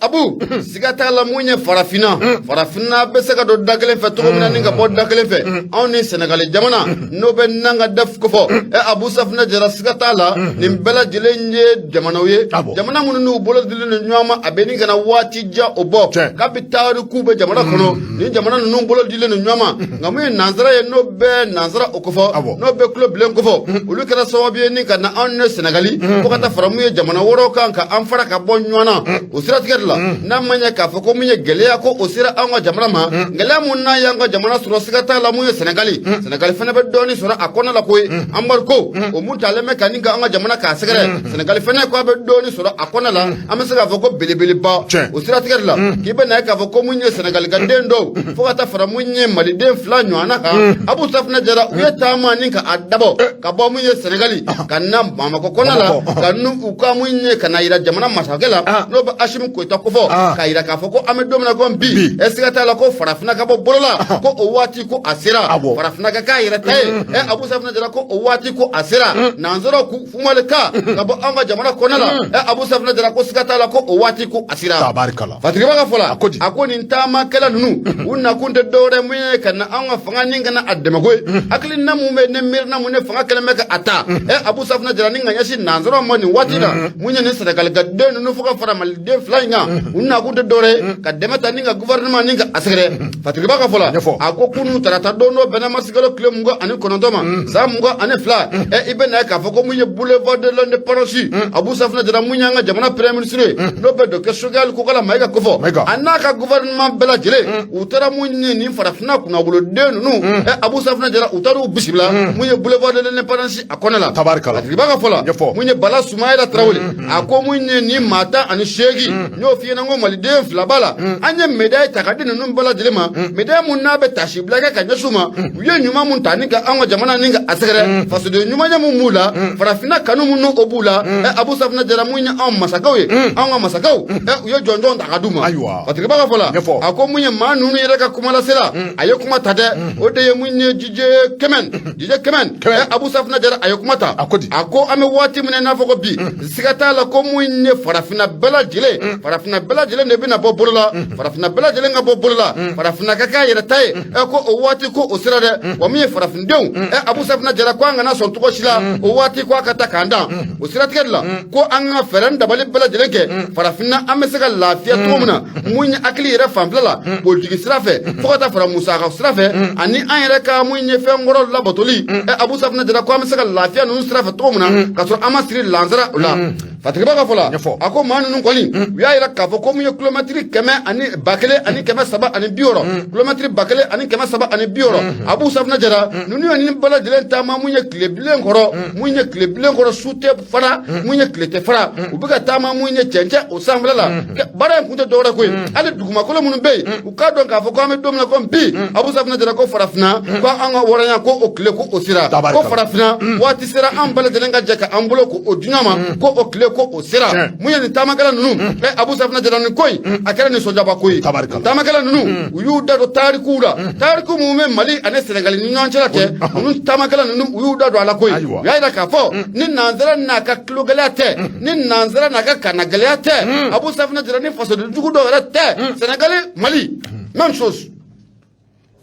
Abu, siga t'a la, mun ye farafinna, farafinna bɛ se ka don da kelen fɛ cogo min na ni ka bɔ da kelen fɛ, anw ni Sɛnɛgali jamana n'o bɛ n'an ka def kofɔ. Abu Safinɛ Jara, siga t'a la, nin bɛɛ lajɛlen ye jamanaw ye, jamana minnu n'u bolo dilen don ɲɔgɔn ma, a bɛ ni kana waati jan o bɔ. Kabi tariku bɛ jamana kɔnɔ, nin jamana ninnu bolo dilen don ɲɔgɔn ma. Nka mun ye nansara ye, n'o bɛ nansara o kofɔ, n'o bɛ tulo bilen kofɔ, olu kɛra sababu ye ni ka na anw ni Sɛnɛgali fo ka taa fara mun ye jamana wɛrɛw kan, ka an fara ka bɔ ɲɔgɔn na. O siratigɛ de la, n'a ma ɲɛ k'a fɔ ko mun ye gɛlɛya ko o sera anw ka jamana ma, gɛlɛya mun n'a y'an ka jamana sɔrɔ, siga t'a la, mun ye Sɛnɛgali, Sɛnɛgali fana bɛ dɔɔnin sɔrɔ a kɔnɔ la koyi. Embargo o mun talen bɛ ka ni ka an ka jamana k'a sɛgɛrɛ, Sɛnɛgali fana ko a bɛ dɔɔnin sɔrɔ a kɔnɔ la, an bɛ se k'a fɔ ko belebeleba. O siratigɛ de la, k'i bɛ na ye k'a fɔ ko mun ye Sɛnɛgali ka den dɔw fo ka taa fara mun ye Maliden fila ɲɔgɔnna kan, Abu Safinɛ Jara, u ye taama ni ka a dabɔ ka bɔ mun ye Sɛnɛgali ka na Bamakɔ kɔnɔ la, ka nu u ka mun ye ka na yira jamana masakɛ la, n'o bɛ Asimi Koyita kofɔ, k'a yira k'a fɔ ko an bɛ don min na ko bi, siga t'a la ko farafinna ka bɔ bolo la, ko o waati ko a sera, farafinna ka k'a yɛrɛ ta ye. Abu Safinɛ Jara, ko o waati ko a sera, nansaraw k'u fumali ka ka bɔ an ka jamana kɔnɔ la. Abu Safinɛ Jara, ko siga t'a la ko o waati ko a sera. Tabarikala. Fatigiba ka fɔ la, A ko di? A ko nin taamakɛla ninnu, u nakun tɛ dɔwɛrɛ mun ye ka na an ka fanga ni ka na a dɛmɛ koyi. Hakilina mun bɛ ne miirina mun ne fanga kɛlen bɛ ka a ta, Abu Safinɛ Jara, ni ka ɲɛsin nansaraw ma nin waati la, mun ye nin Sɛnɛgali ka den ninnu fo ka fara Maliden fila in kan, u nakun tɛ dɔwɛrɛ ye ka dɛmɛ ta ni ka gouvernement ni ka a sɛgɛrɛ. Fatigiba ka fɔ la, Ɲɛfɔ. a ko kunun tarata don dɔ bɛnna marisikalo tile 29 ma san 22, i bɛ na ye k'a fɔ ko mun ye boulevard de l'Indépendance, Abu Safinɛ Jara, mun y'an ka jamana premier ministre ye, n'o bɛ docteur Choguel Kokala Mayiga kofɔ, Mayiga. a n'a ka gouvernement bɛɛ lajɛlen, u taara mun ye nin farafinna kunnawoloden ninnu, Abu Safinɛ Jara, u taara u bisimila mun ye boulevard de l'Indépendance a kɔnɔ la. Tabarikala. Fatigiba ka fɔ la, Ɲɛfɔ. mun ye Bala Sumayila Tarawele, a ko mun ye nin maa 18, n y'o f'i ɲɛna ko Maliden fila b'a la, an ye médaille ta ka di ninnu bɛɛ lajɛlen ma, médaille mun n'a bɛ tasi bila kɛ ka ɲɛsin u ma, u ye ɲuman mun ta ni ka an ka jamana ni ka a sɛgɛrɛ, fasoden ɲuman ye mun b'u la. la, farafinna kanu mun n'o b'u la, Abu Safinɛ Jara, mun ye anw masakɛw ye, anw ka masakɛw, u ye jɔnjɔn ta ka d'u ma. Ayiwa. Fatigiba ka fɔ la, Ɲɛfɔ. a ko mun ye maa ninnu yɛrɛ ka kumalasela, a ye kuma ta dɛ, o de ye mun ye Didier Kɛmɛn, Didier Kɛmɛn. Kɛmɛn. Abu Safinɛ Jara, a ye kuma ta. A ko di? A ko an bɛ waati min na i n'a fɔ ko bi, siga t'a la ko mun ye farafinna bɛɛ lajɛlen, farafinna bɛɛ lajɛlen de bɛna bɔ bolo la, farafinna bɛɛ lajɛlen ka bɔ bolo la, farafinna ka k'a yɛrɛ ta ye. Ko o waati ko o sera dɛ. Wa min ye farafindenw, Abu Safinɛ Jara, ko an kana sɔn cogo si la o waati ko a ka ta k'an dan. O siratigɛ de la, ko an ka fɛɛrɛ ni dabali bɛɛ lajɛlen kɛ, farafinna an bɛ se ka lafiya cogo min na, mun ye hakili yɛrɛ fanfɛla la, politiki sira fɛ, fo ka taa fara musaka sira fɛ, ani an yɛrɛ ka mun ye fɛn kɔrɔ labatoli. Abu Safinɛ Jara ko an bɛ se ka lafiya ninnu sira fɛ cogo min na, ka sɔrɔ an ma siri lansara o la. Fatigiba ka fɔ la, Ɲɛfɔ. a ko maa ninnu kɔni, u y'a yira k'a fɔ ko mun ye kilomɛtiri kɛmɛ ani 1360, kilomɛtiri 1360, Abu Safinɛ Jara, ninnu ye nin bɛɛ lajɛlen taama mun ye tile bilen kɔrɔ, mun ye tile bilen kɔrɔ, su tɛ fara, mun ye tile tɛ fara, u bɛ ka taama mun ye cɛncɛn o sanfɛla la. Baara in kun tɛ dɔwɛrɛ koyi, hali dugumakolo minnu bɛ yen, u k'a dɔn k'a fɔ ko an bɛ don min na ko bi, Abu Safinɛ Jara, ko farafinna, ko an ka wɔrɔnya ko o tile ko o sera, Tabarikala. ko farafinna waati sera an bɛɛ lajɛlen ka jɛ ka an bolo ko o di ɲɔgɔn ma, ko o tile ko o sera. Mun ye nin taamakɛla ninnu, Abu Safinɛ Jara, nin ko in a kɛra nisɔndiyaba ko ye. Tabarikala. Taamakɛla ninnu, u y'u da don tarikuw la, tariku minnu bɛ Mali ani Sɛnɛgali ni ɲɔgɔn cɛ la kɛ, ninnu taamakɛla ninnu, u y'u da don a la koyi. Ayiwa. U y'a yira k'a fɔ ni nanzara n'a ka tulogɛlɛya tɛ, ni nanzara n'a ka kannagɛlɛya tɛ, Abu Safinɛ Jara, ni fasoden jugu dɔw yɛrɛ tɛ, Sɛnɛgali, Mali, même chose.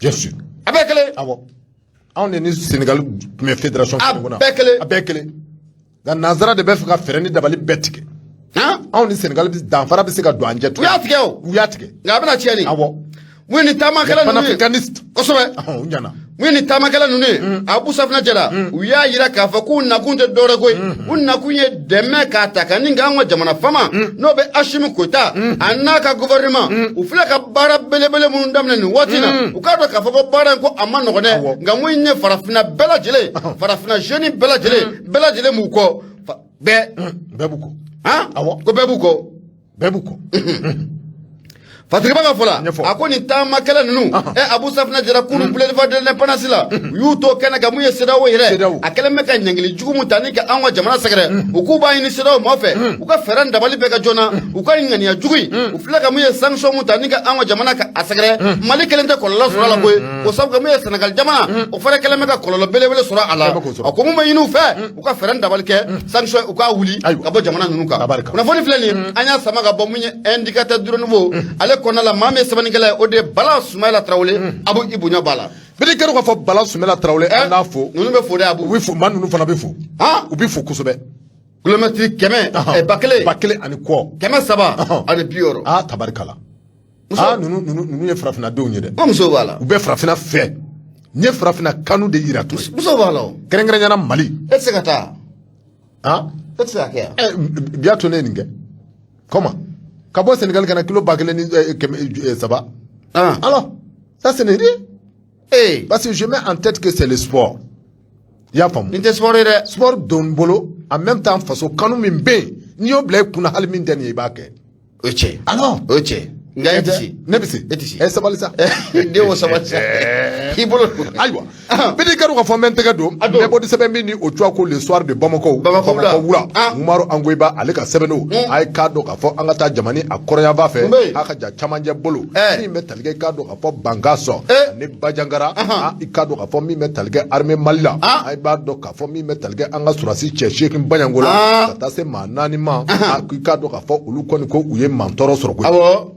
Bien sûr. A bɛɛ kelen. Awɔ, anw de ni Sénégal tun bɛ fédération A kelen kɔnɔ. bɛɛ kelen. A bɛɛ kelen, nka nanzara de bɛ fɛ ka fɛɛrɛ ni dabali bɛɛ tigɛ. Han. Anw ni Sénégal bɛ danfara bɛ se ka don an cɛ. U y'a tigɛ o. U y'a tigɛ. Nka a bɛna tiɲɛ de. Mun ye nin taamakɛla ninnu ye? Panafricaniste. Kosɛbɛ. U ɲana. Mun ye nin taamakɛla ninnu ye, Abu Safinɛ Jara, u y'a yira k'a fɔ k'u nakun tɛ dɔwɛrɛ koyi, u nakun ye dɛmɛ k'a ta ka nin k'an ka jamana fama, n'o bɛ Asimi Goyita a n'a ka gouvernement. U filɛ ka baara belebele minnu daminɛ nin waati na, u k'a dɔn k'a fɔ ko baara in ko a ma nɔgɔn dɛ. Nka mun ye farafinna bɛɛ lajɛlen, farafinna jeune bɛɛ lajɛlen, bɛɛ lajɛlen b'u kɔ. Bɛɛ. Bɛɛ b'u kɔ. Han. Awɔ. Ko bɛɛ b'u kɔ. Bɛɛ b'u kɔ. Fatigiba ka fɔ la, Ɲɛfɔ. a ko nin taamakɛla ninnu, Abu Safinɛ Jara, k'olu boulevard de l'Indépendance la, u y'u to kɛnɛ kan, mun ye CEDEAO yɛrɛ CEDEAO. a kɛlen bɛ ka ɲangili jugu mun ta ni ka anw ka jamana sɛgɛrɛ, u k'u b'a ɲini CEDEAO nɔfɛ, u ka fɛɛrɛ ni dabali bɛɛ ka joona, u ka ŋaniya jugu in, u filɛ ka mun ye sanction mun ta ni ka anw ka jamana ka a sɛgɛrɛ, Mali kelen tɛ kɔlɔlɔ sɔrɔ a la koyi. O sabu kɛ mun ye Sénégal jamana, o fana kɛlen bɛ ka kɔlɔlɔ belebele sɔrɔ a la. Kɛlen bɛ k'o sɔrɔ. A ko mun bɛ ɲini u fɛ, u ka fɛɛrɛ ni dabali kɛ, sanction u k'a wuli Ayiwa. ka bɔ jamana ninnu kan. Tabarika. Kunnafoni filɛ nin ye, an y'a sama ka bɔ mun ye Indicateur du Renouveau ale kɔnɔna la. Maa min ye sɛbɛnnikɛla ye, o de ye Bala Sumayila Tarawele. Abu, i bonya b'a la. Bɛɛ kɛra k'a fɔ Bala Sumela Tarawele, an n'a fo. Ninnu bɛ fo dɛ, Abu. U bɛ fo, maa ninnu fana bɛ fo. Han. U bɛ fo kosɛbɛ. Kilomɛtiri kɛmɛ 1000. 1000 ani kɔ. Kɛmɛ saba ani bi wɔɔrɔ. Aa, tabarikala. Muso. Aa, ninnu ye farafinnadenw ye dɛ. Ko muso b'a la. U bɛ farafinna fɛ, n ye farafinna kanu de yira to ye. Muso b'a la o. Kɛrɛnkɛrɛnyana Mali. E tɛ se ka taa. Han. E tɛ se ka kɛ yan. Ɛ, bi y'a to ne ye nin kɛ comment ka bɔ Sénégal ka na kilo 1000 ni 300. Alors ça, ce n'est rien. Parce que je mets en tête que c'est le sport, i y'a faamu. Nin tɛ sport ye dɛ. Sport don n bolo, en même temps faso kanu min bɛ yen, n'i y'o bila i kunna, hali min tɛ nin ye, i b'a kɛ. O ye tiɲɛ. Alors. O ye tiɲɛ, nka e tɛ se. Ne bɛ se. E tɛ se. Ɛ, sabali sa. Den o, sabali sa, i bolo don. Ayiwa, bɛɛ kɛra ka fɔ n bɛ n tɛgɛ don. A don. N bɛ bɔ ni sɛbɛn min ni o tɔgɔ ko Le Soir de Bamako. Bamako wula. Wula. Umaru Angoyiba ale ka sɛbɛn don. A ye k'a dɔn k'a fɔ an ka taa jamana a kɔrɔyanfan fɛ. Mun bɛ yen? A ka ja camancɛ bolo, min bɛ tali kɛ, i k'a dɔn k'a fɔ Bankass ani Bajangara. I k'a dɔn k'a fɔ min bɛ tali kɛ armée Mali la, a b'a dɔn k'a fɔ min bɛ tali kɛ an ka sɔrɔdasi cɛ 8 Baɲango la, ka taa se maa 4 ma. I k'a dɔn k'a fɔ olu kɔni ko u ye mantɔɔrɔ sɔrɔ koyi.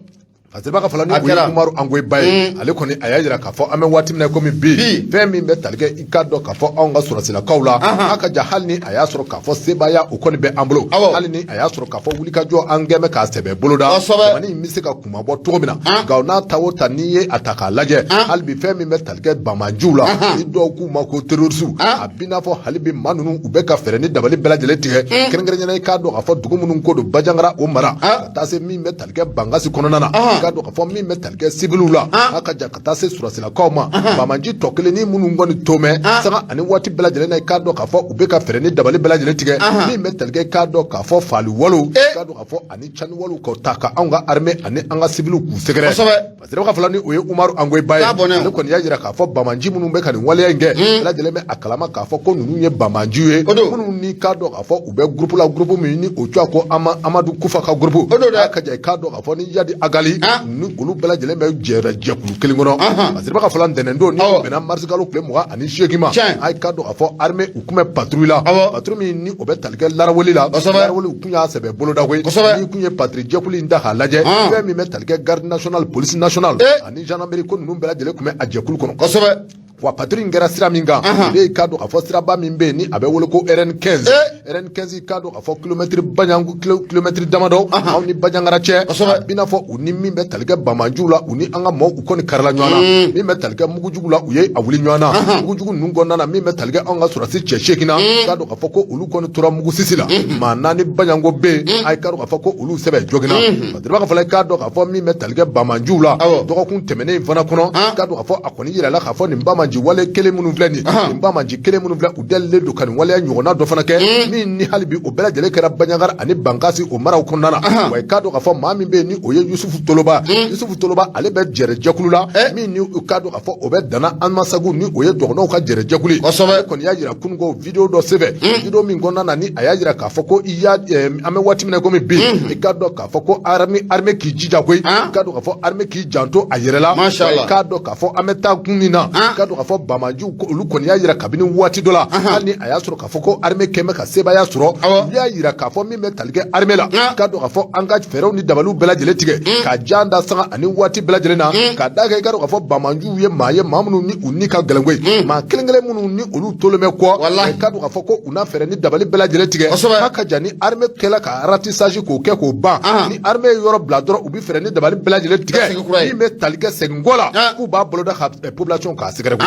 Fasiriba ka fala ni A o ye kɛra. Umaru Angoyiba ye, ale kɔni a y'a jira k'a fɔ an bɛ waati min na komi bi, Bi. fɛn min bɛ tali kɛ, i k'a dɔn k'a fɔ anw ka sɔrɔsilakaw la, a ka ja, hali ni a y'a sɔrɔ k'a fɔ sebaaya o kɔni bɛ an bolo, hali ni a y'a sɔrɔ k'a fɔ wulikajɔ an kɛn bɛ k'a sɛbɛ boloda, jamana in bɛ se ka kunmabɔ cogo min na. Nka n'a ta o ta, n'i ye a ta k'a lajɛ, hali bi fɛn min bɛ tali kɛ banbaanciw la, ni dɔw k'u ma ko terroriste, a b'i n'a fɔ hali bi maa ninnu u bɛ ka fɛɛrɛ ni dabali bɛɛ lajɛlen tigɛ, kɛrɛnkɛrɛnnenya la i k'a dɔn k'a fɔ dugu minnu ko don Bajangara o mara, ka taa se min bɛ tali kɛ Bankasi kɔnɔna na. K'a dɔn k'a fɔ min bɛ tali kɛ sibiliw la, a ka jan ka taa se sɔrɔdasilakaw ma, banbaanci tɔ kelen ni minnu kɔni to mɛn sanga ani waati bɛɛ lajɛlen na, i k'a dɔn k'a fɔ u bɛ ka fɛɛrɛ ni dabali bɛɛ lajɛlen tigɛ min bɛ tali kɛ, k'a dɔn k'a fɔ faali walew, k'a dɔn k'a fɔ ani cani walew ka ta ka anw ka armée ani an ka sibiliw k'u sɛgɛrɛ. Fasiriba ka fɔ la, ni o ye Umaru Angoyiba ye, ale kɔni y'a jira k'a fɔ banbaanci minnu bɛ ka nin waleya in kɛ, bɛɛ lajɛlen bɛ a kalama k'a fɔ ko ninnu ye banbaanciw ye minnu ni k'a dɔn k'a fɔ u bɛ groupe la, groupe min ni o tɔgɔ ko Amadu Kufa ka groupe. A ka ja, i k'a dɔn k'a fɔ ni Iyadi Agali ni olu bɛɛ lajɛlen bɛ jɛra jɛkulu kelen kɔnɔ. Fasiriba ka fɔ la, ntɛnɛn don ni o bɛnna marisikalo tile 28 ma, a k'a dɔn k'a fɔ armée u tun bɛ patrouille la, patrouille min ni o bɛ tali kɛ Laraweli la. Laraweli, u tun y'a sɛbɛ boloda koyi. N'i tun ye patrouille jɛkulu in ta k'a lajɛ, fɛn min bɛ tali kɛ garde nationale, police nationale ani gendarmerie, ko ninnu bɛɛ lajɛlen tun bɛ a jɛkulu kɔnɔ. Wa patrouille in kɛra sira min kan, o de ye, k'a dɔn k'a fɔ siraba min bɛ yen ni a bɛ wele ko RN 15, RN 15, k'a dɔn k'a fɔ kilomɛtiri baɲangu, kilomɛtiri damadɔ anw ni Banjagara cɛ. A b'i n'a fɔ u ni min bɛ tali kɛ banbaanciw la, u ni an ka maaw, u kɔni karila ɲɔgɔn na. Min bɛ tali kɛ mugujugu la, u ye a wuli ɲɔgɔn na. Mugujugu ninnu kɔnɔna na, min bɛ tali kɛ anw ka sɔrɔdasi cɛ 8 na, k'a dɔn k'a fɔ ko olu kɔni tora mugu sisi la. Maa 4 baɲango bɛ yen, a ye k'a dɔn k'a fɔ ko olu sɛbɛ joginna. Fasiriba ka fɔ la, k'a dɔn k'a fɔ min bɛ tali kɛ banbaanciw la, dɔgɔkun tɛmɛnen in fana kɔnɔ, k'a dɔn k'a fɔ a kɔni yirala k'a fɔ nin banbaanci wale kelen minnu filɛ nin, nin banbaanci kelen minnu filɛ, u delilen don ka nin waleya ɲɔgɔnna dɔ fana kɛ min ni hali bi o bɛɛ lajɛlen kɛra Banjagara ani Bankasi o maraw kɔnɔna na. Wa i k'a dɔn k'a fɔ maa min bɛ yen ni o ye Yusufu Toloba, Yusufu Toloba, ale bɛ jɛrɛ jɛkulu la min ni u k'a dɔn k'a fɔ o bɛ Dana Anmasagu, ni o ye dɔgɔnɔw ka jɛrɛ jɛkulu ye. Ale kɔni y'a jira kunun ko video dɔ senfɛ, video min kɔnɔna na ni a y'a jira k'a fɔ ko i y'a an bɛ waati min na komi bi, i k'a dɔn k'a fɔ ko armée k'i jija koyi, i k'a dɔn k'a fɔ armée k'i janto a yɛrɛ la. I k'a dɔn k'a fɔ an bɛ taa kun min na, i k'a dɔn k'a fɔ banbaanciw olu kɔni y'a jira kabini waati dɔ la, hali ni a y'a sɔrɔ k'a fɔ ko armée kɛn bɛ ka sebaaya sɔrɔ, u y'a jira k'a fɔ min bɛ tali kɛ armée la, k'a dɔn k'a fɔ an ka fɛɛrɛw ni dabaliw bɛɛ lajɛlen tigɛ ka jan da sanga ani waati bɛɛ lajɛlen na, ka da kɛ i k'a dɔn k'a fɔ banbaanciw ye maa ye, maa minnu ni u ni ka gɛlɛn koyi. Maa kelen kelen minnu ni olu tolen bɛ kɔ, k'a dɔn k'a fɔ ko u na fɛɛrɛ ni dabali bɛɛ lajɛlen tigɛ k'a ka jan ni armée kɛla ka ratissage k'o kɛ k'o ban. Ni armée ye yɔrɔ bila dɔrɔn, u bɛ fɛɛrɛ ni dabali bɛɛ lajɛlen tigɛ min bɛ tali kɛ seginko la, k'u b'a boloda ka population k'a sɛgɛrɛ.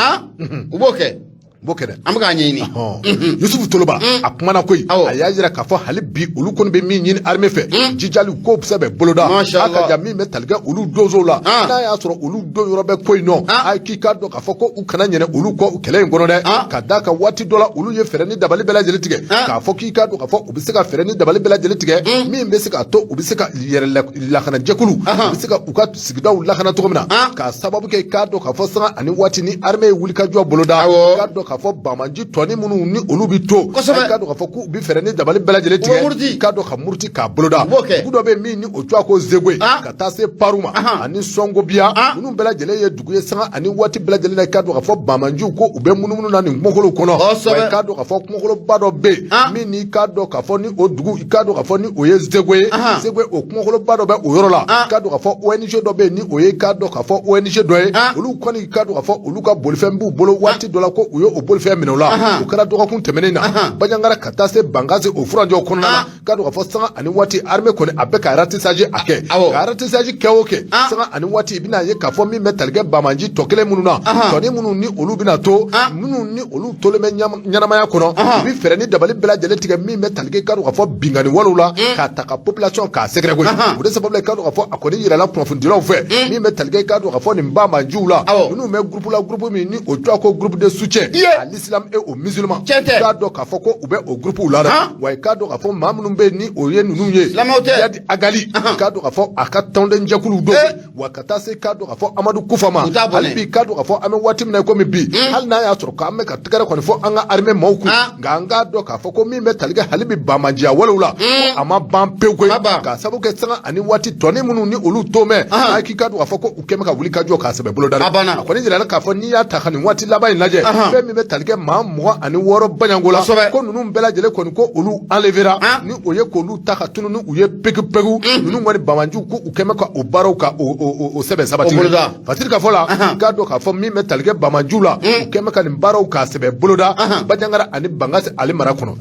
U b'o kɛ. B'o kɛ dɛ. An bɛ k'a ɲɛɲini. Yusufu Toloba a kumana koyi. A y'a jira k'a fɔ hali bi olu kɔni bɛ min ɲini armée fɛ, jijali ko sɛbɛ boloda a ka ja min bɛ tali kɛ olu donsow la, n'a y'a sɔrɔ olu don yɔrɔ bɛ ko in nɔ, a k'i k'a dɔn k'a fɔ ko u kana ɲinɛ olu kɔ kɛlɛ in kɔnɔ dɛ, ka d'a kan waati dɔ la olu ye fɛɛrɛ ni dabali bɛɛ lajɛlen tigɛ k'a fɔ k'i k'a dɔn k'a fɔ u bɛ se ka fɛɛrɛ ni dabali bɛɛ lajɛlen tigɛ min bɛ se k'a to u bɛ se ka yɛrɛ lakana jɛkulu, u bɛ se ka u ka sigidaw lakana cogo min na, k'a sababu kɛ k'a dɔn k'a fɔ sanga ani waati ni armée ye wulikajɔ boloda, k'a dɔn k'a fɔ banbaanci tɔni minnu ni olu bɛ to, k'a dɔn k'a fɔ k'u bɛ fɛɛrɛ ni dabali bɛɛ lajɛlen tigɛ, k'a dɔn ka muruti k'a boloda. Dugu dɔ bɛ yen min ni o tɔgɔ ko Zegoye, ka taa se Paru ma ani Sɔngobiya, ninnu bɛɛ lajɛlen ye dugu ye sanga ani waati bɛɛ lajɛlen na, k'a dɔn k'a fɔ banbaanciw ko u bɛ munumunu na nin kungokolow kɔnɔ. Wa i k'a dɔn k'a fɔ kungokoloba dɔ bɛ yen min ni k'a dɔn k'a fɔ ni o dugu, i k'a dɔn k'a fɔ ni o ye Zegoye, Zegoye o kungokoloba dɔ bɛ o yɔrɔ la. K'a dɔn k'a fɔ ONG dɔ bɛ yen ni o ye, k'a dɔn k'a fɔ ONG dɔ ye, olu kɔni k'a dɔn k'a fɔ olu ka bolifɛn b'u bolo waati dɔ la, ko u ye o bolifɛn minɛ u la. O kɛra dɔgɔkun tɛmɛnen na, Banjagara ka taa se Bankasi o furancɛw kɔnɔna na. K'a dɔn k'a fɔ sanga ani waati armée kɔni a bɛ ka ratissage a kɛ, ka ratissage kɛ o kɛ sanga ani waati, i bɛna ye k'a fɔ min bɛ tali kɛ banbaanci tɔ kelen minnu na, tɔni minnu ni olu bɛna to, minnu ni olu tolen bɛ ɲɛnamaya kɔnɔ, u bɛ fɛɛrɛ ni dabali bɛɛ lajɛlen tigɛ min bɛ tali kɛ, k'a dɔn k'a fɔ binkanni walew la, k'a ta ka population k'a sɛgɛrɛ koyi. O de sababu la, k'a dɔn k'a fɔ a kɔni yirala kunnafonidilaw fɛ min bɛ tali kɛ, k'a dɔn k'a fɔ nin banbaanciw la, ninnu bɛ groupe la, groupe min ni o tɔgɔ ko groupe de soutien à l'islam et aux musulmans, k'a dɔn k'a fɔ ko u bɛ o groupe la dɛ. Wa i k'a dɔn k'a fɔ maa minnu bɛ yen ni o ye ninnu ye, Iyadi Agali, k'a dɔn k'a fɔ a ka tɔnden jɛkuluw don, wa ka taa se k'a dɔn k'a fɔ Amadu Kufa ma. Hali bi k'a dɔn k'a fɔ an bɛ waati min na komi bi, hali n'a y'a sɔrɔ k'an bɛ ka tɛgɛrɛ kɔni fɔ an ka armée maaw kun, nka an k'a dɔn k'a fɔ ko min bɛ tali kɛ hali bi banbaanciya walew la, ko a ma ban pewu koyi, k'a sababu kɛ sanga ani waati tɔni minnu ni olu to mɛn, a k'i k'a dɔn k'a fɔ ko u kɛn bɛ ka wuli ka jɔ k'a sɛbɛ bolo da. A kɔni jirala k'a fɔ n'i y'a ta ka nin waati laban in lajɛ, fɛn min bɛ tali kɛ maa 26 Baɲango la, ko ninnu bɛɛ lajɛlen kɔni ko olu enlevera, ni o ye k'olu ta ka tunu ni u ye pewu pewu. Ninnu kɔni banbaanciw ko u kɛn bɛ ka o baaraw ka o sɛbɛn sabati. Fasiri ka fɔ la, k'a dɔn k'a fɔ min bɛ tali kɛ banbaanciw la, u kɛn bɛ ka nin baaraw k'a sɛbɛn boloda Banjagara ani Bankasi ale mara kɔnɔ.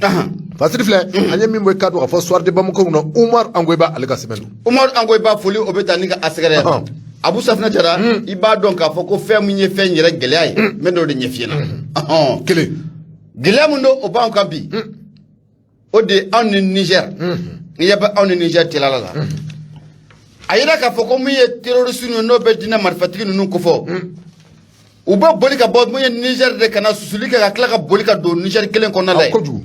Fasiri filɛ, an ye min bɔ, k'a dɔn k'a fɔ Soir de Bamako kɔnɔ, Umar Angoyiba ale ka sɛbɛn don. Umaru Angoyiba, foli o bɛ taa ni ka a sɛgɛrɛ. Abu Safinɛ Jara, i b'a dɔn k'a fɔ ko fɛn min ye fɛn yɛrɛ gɛlɛya ye, n bɛ n'o de ɲɛf'i ɲɛna. Kelen. Gɛlɛya min don o b'anw kan bi, o de ye anw ni Niger. N'i ɲɛ bɛ anw ni Niger cɛla la, A yira k'a fɔ ko mun ye terroriste ninnu, n'o bɛ diinɛ marifatigi ninnu kofɔ, u bɛ boli ka bɔ mun ye Niger de ka na susuli kɛ, ka tila ka boli ka don Niger kelen kɔnɔna la yen. Kojugu.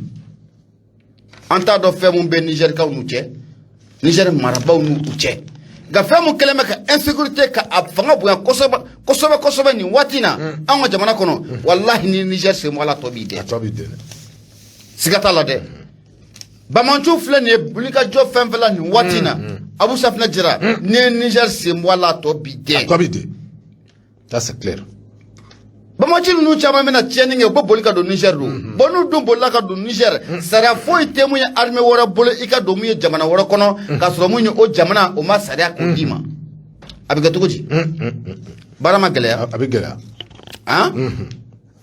An t'a dɔn fɛn mun bɛ Nigerkaw n'u cɛ, Niger marabaaw n'u cɛ, nka fɛn mun kɛlen bɛ ka insécurité ka a fanga bonya kosɛbɛ kosɛbɛ kosɛbɛ nin waati in na anw ka jamana kɔnɔ, walahi, ni Niger sen bɔ a la, tɔ b'i dɛ. A tɔ b'i dɛ. Siga t'a la dɛ. Bamanciw filɛ nin ye wulikajɔ fɛn fɛn la nin waati in na, Abu Safinɛ Jara, ni ye Niger sen bɔ a la, a tɔ b'i A dɛ. tɔ b'i dɛ, ça c'est clair. Bamaci ninnu caman bɛna tiɲɛni kɛ, u bɛ boli ka don Niger. Don bon, n'u dun bolila ka don Niger, sariya foyi tɛ mun ye armée wɛrɛ bolo i ka don mun ye jamana wɛrɛ kɔnɔ, k'a sɔrɔ mun ye o jamana o ma sariya k'o d'i ma. A bɛ kɛ cogo di? Baara ma gɛlɛya. A bɛ gɛlɛya. Han,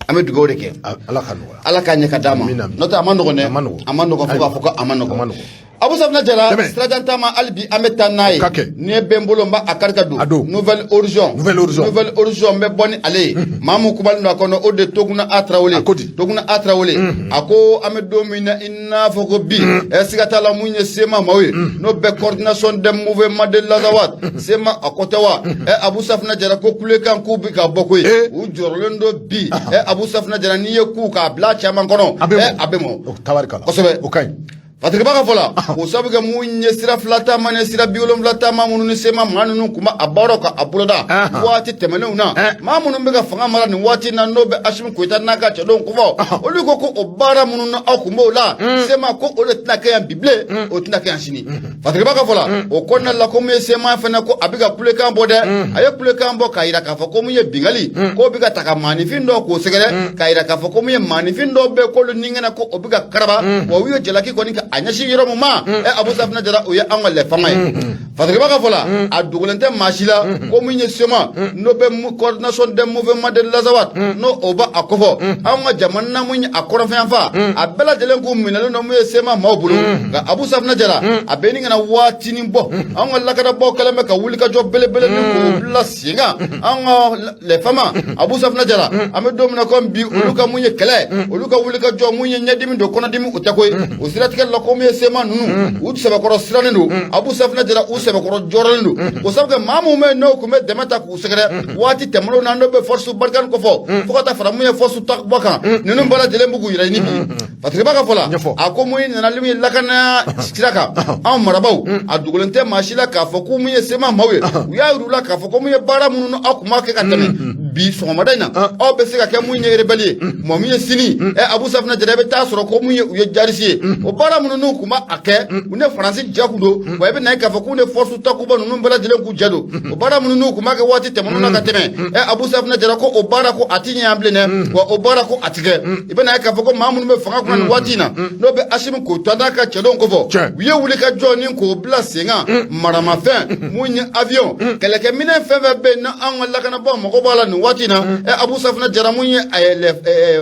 an bɛ dugawu de kɛ. Ala ka nɔgɔya. Ala k'a ɲɛ ka d'a ma. Amina, amin. N'o tɛ, a ma nɔgɔn dɛ. A ma nɔgɔn. A ma nɔgɔn fo k'a fɔ ko a ma A ma nɔgɔn. nɔgɔn. Abu Safinɛ Jara, Tɛmɛ. sirajan taama, hali bi an bɛ taa n'a ye. O ka kɛ. N'i ye bɛ n bolo, n b'a a kari ka don. A don. Nouvelle Horizon. Nouvelle Horizon. Nouvelle Horizon, n bɛ bɔ ni ale ye. Maa mun kubalen don a kɔnɔ, o de Toguna A Tarawele. A ko di? Toguna A Tarawele a ko an bɛ don min na i n'a fɔ ko bi, ɛ, siga t'a la, mun ye CMA maaw ye, n'o bɛ Coordination des mouvements de l'Azawad, CMA, a ko tɛ wa? Ɛ, Abu Safinɛ Jara, ko kulekan k'u bɛ ka bɔ koyi. U jɔrɔlen don bi. Ɛ, Abu Safinɛ Jara, n'i ye k'u k'a bila caman kɔnɔ, A bɛ ɛ, mɔ. a bɛ mɔ. O tabarikala. Kosɛbɛ. O ka ɲi. Fatigiba ka fɔ la, o sabu kɛ mun ye sira fila taama ni sira 70 taama minnu ni CMA maa ninnu kun b'a a baaraw ka a boloda waati tɛmɛnenw na, maa minnu bɛ ka fanga mara nin waati in na, n'o bɛ Asimi Goyita n'a ka cɛdenw kofɔ, olu ko ko o baara minnu na aw kun b'o la, CMA ko o de tɛna kɛ yan bi bilen, o tɛna kɛ yan sini. Fatigiba ka fɔ la, o kɔnɔna la, ko mun ye CMA fana ko a bɛ ka kulekan bɔ dɛ. A ye kulekan bɔ k'a yira k'a fɔ ko mun ye bingali k'o bɛ ka ta ka maaninfin dɔw k'o sɛgɛrɛ, k'a yira k'a fɔ ko mun ye maaninfin dɔw bɛ yen k'olu ni ŋɛnɛ ko o bɛ ka karaba wa, u ye jalaki kɔni ka a ɲɛsin yɔrɔ mun ma, ɛ, Abu Safinɛ Jara, o ye anw ka lɛfanga ye. Fatigiba ka fɔ la, a dogolen tɛ maa si la ko mun ye CMA, n'o bɛ Coordination des mouvements de l'Azawad, n'o o b'a a kofɔ, anw ka jamana na mun ye a kɔrɔnfɛn a bɛɛ lajɛlen k'u minɛlen don mun ye CMA maaw bolo. Nka Abu Safinɛ Jara, a bɛ ɲini ka na waatinin bɔ, anw ka lakanabaaw kɛlen bɛ ka wulikajɔ belebele ni k'o bila sen kan. Anw ka lɛfama, Abu Safinɛ Jara, an bɛ don min na komi bi, olu ka mun ye kɛlɛ, olu ka wulikajɔ mun ye ɲɛdimi don kɔnɔdimi, o tɛ koyi. O siratigɛ la, ko mun ye CMA ninnu, u sɛbɛkɔrɔ sirannen don. Abu Safinɛ Jara, u sɛbɛkɔrɔ jɔrɔlen don o sabu kɛ maa mun bɛ yen, n'o tun bɛ dɛmɛ ta k'u sɛgɛrɛ waati tɛmɛnenw na, n'o bɛ force Barkhane kɔfɔ, fo ka taa fara mun ye force Takuba kan, ninnu bɛɛ lajɛlen b'u k'u yɛrɛ ɲini bi. Fatigiba ka fɔ la, Ɲɛfɔ. a ko mun ye nana min ye lakana sira kan, anw marabaaw, a dogolen tɛ maa si la k'a fɔ ko mun ye CMA maaw ye, u y'a yir'u la k'a fɔ ko mun ye baara minnu aw tun b'a kɛ ka tɛmɛ, bi sɔgɔmada in na aw bɛ se ka kɛ mun ye rebelle ye, mɔgɔ min ye sini, ɛ, Abu Safinɛ Jara, i bɛ taa sɔrɔ ko mun ye u ye djihadiste ye. O baara minnu n'u tun b'a a kɛ, u ni Faransi ja kun don wa, i bɛ na ye k'a fɔ k'u ni force Takuba ninnu bɛɛ lajɛlen k'u jɛ don. O baara minnu n'u tun b'a kɛ waati tɛmɛnenw na ka tɛmɛ, ɛ, Abu Safinɛ Jara, ko o baara ko a ti ɲɛ yan bilen dɛ, wa o baara ko a ti kɛ. I bɛ na ye k'a fɔ ko maa minnu bɛ fanga kunna nin waati in na, n'o bɛ Asimi Goyita n'a ka cɛdenw kofɔ, u ye wuli ka jɔ ni k'o bila sen kan, maramafɛn mun ye avion, kɛlɛkɛminɛn fɛn fɛn bɛ yen n'anw ka lakanabaaw mago b'a la nin waati in na, ɛ, Abu Safinɛ Jara, mun ye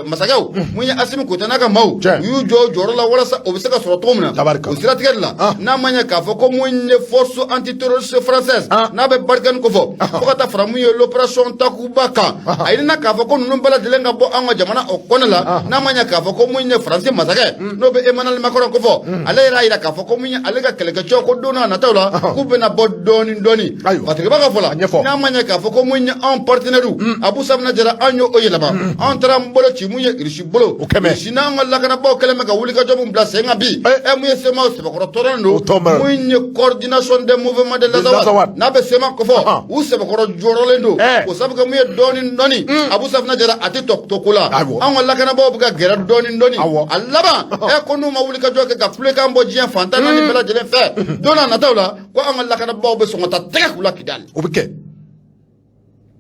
masakɛw, mun ye Asimi Goyita n'a ka maaw, u y'u jɔ u jɔyɔrɔ la walasa o bɛ se ka sɔrɔ cogo min na. Tabarikala. O siratigɛ de la, n'a ma ɲɛ k'a fɔ ko mun ye force antiterroriste française, n'a bɛ Barkhane kofɔ, fo ka taa fara mun ye l'opération Takuba kan, a ɲinina k'a fɔ ko ninnu bɛɛ lajɛlen ka bɔ an ka jamana o kɔnɔ la. N'a ma ɲɛ k'a fɔ ko mun ye Faransi masakɛ, n'o bɛ Emmanuel Macron kofɔ, ale yɛrɛ y'a jira k'a fɔ ko mun ye ale ka kɛlɛkɛcɛw ko don n'a nataw la k'u bɛna bɔ dɔɔni dɔɔni. Fatigiba ka fɔ la, n'a ma ɲɛ k'a fɔ ko mun ye anw partenaires, Abu Safinɛ Jara, an y'o yɛlɛma, anw taara an bolo ci mun ye Irisi bolo. O kɛmɛ. Irisi n'an ka lakanabaaw kɛlen bɛ ka wulikajɔ mun bila sen kan bi, ɛ, mun ye CMA sɛbɛkɔrɔ tɔɔrɔlen don. O tɔ mɛn. Mun ye Coordination des mouvements de l'Azawad, n'a bɛ CMA kofɔ, u sɛbɛkɔrɔ jɔrɔlen don o sabu kɛ mun ye dɔɔni dɔɔni, Abu Safinɛ Jara, a tɛ tɔ to ko la. Anw ka lakanabaaw bɛ ka gɛrɛ dɔɔni dɔɔni. A laban, ɛ, ko n'u ma wulikajɔ kɛ ka kulekan bɔ diɲɛ fantan naani bɛɛ lajɛlen fɛ don n'a nataw la, ko an ka lakanabaaw bɛ sɔn ka taa tɛgɛ k'u la Kidali. O bɛ kɛ.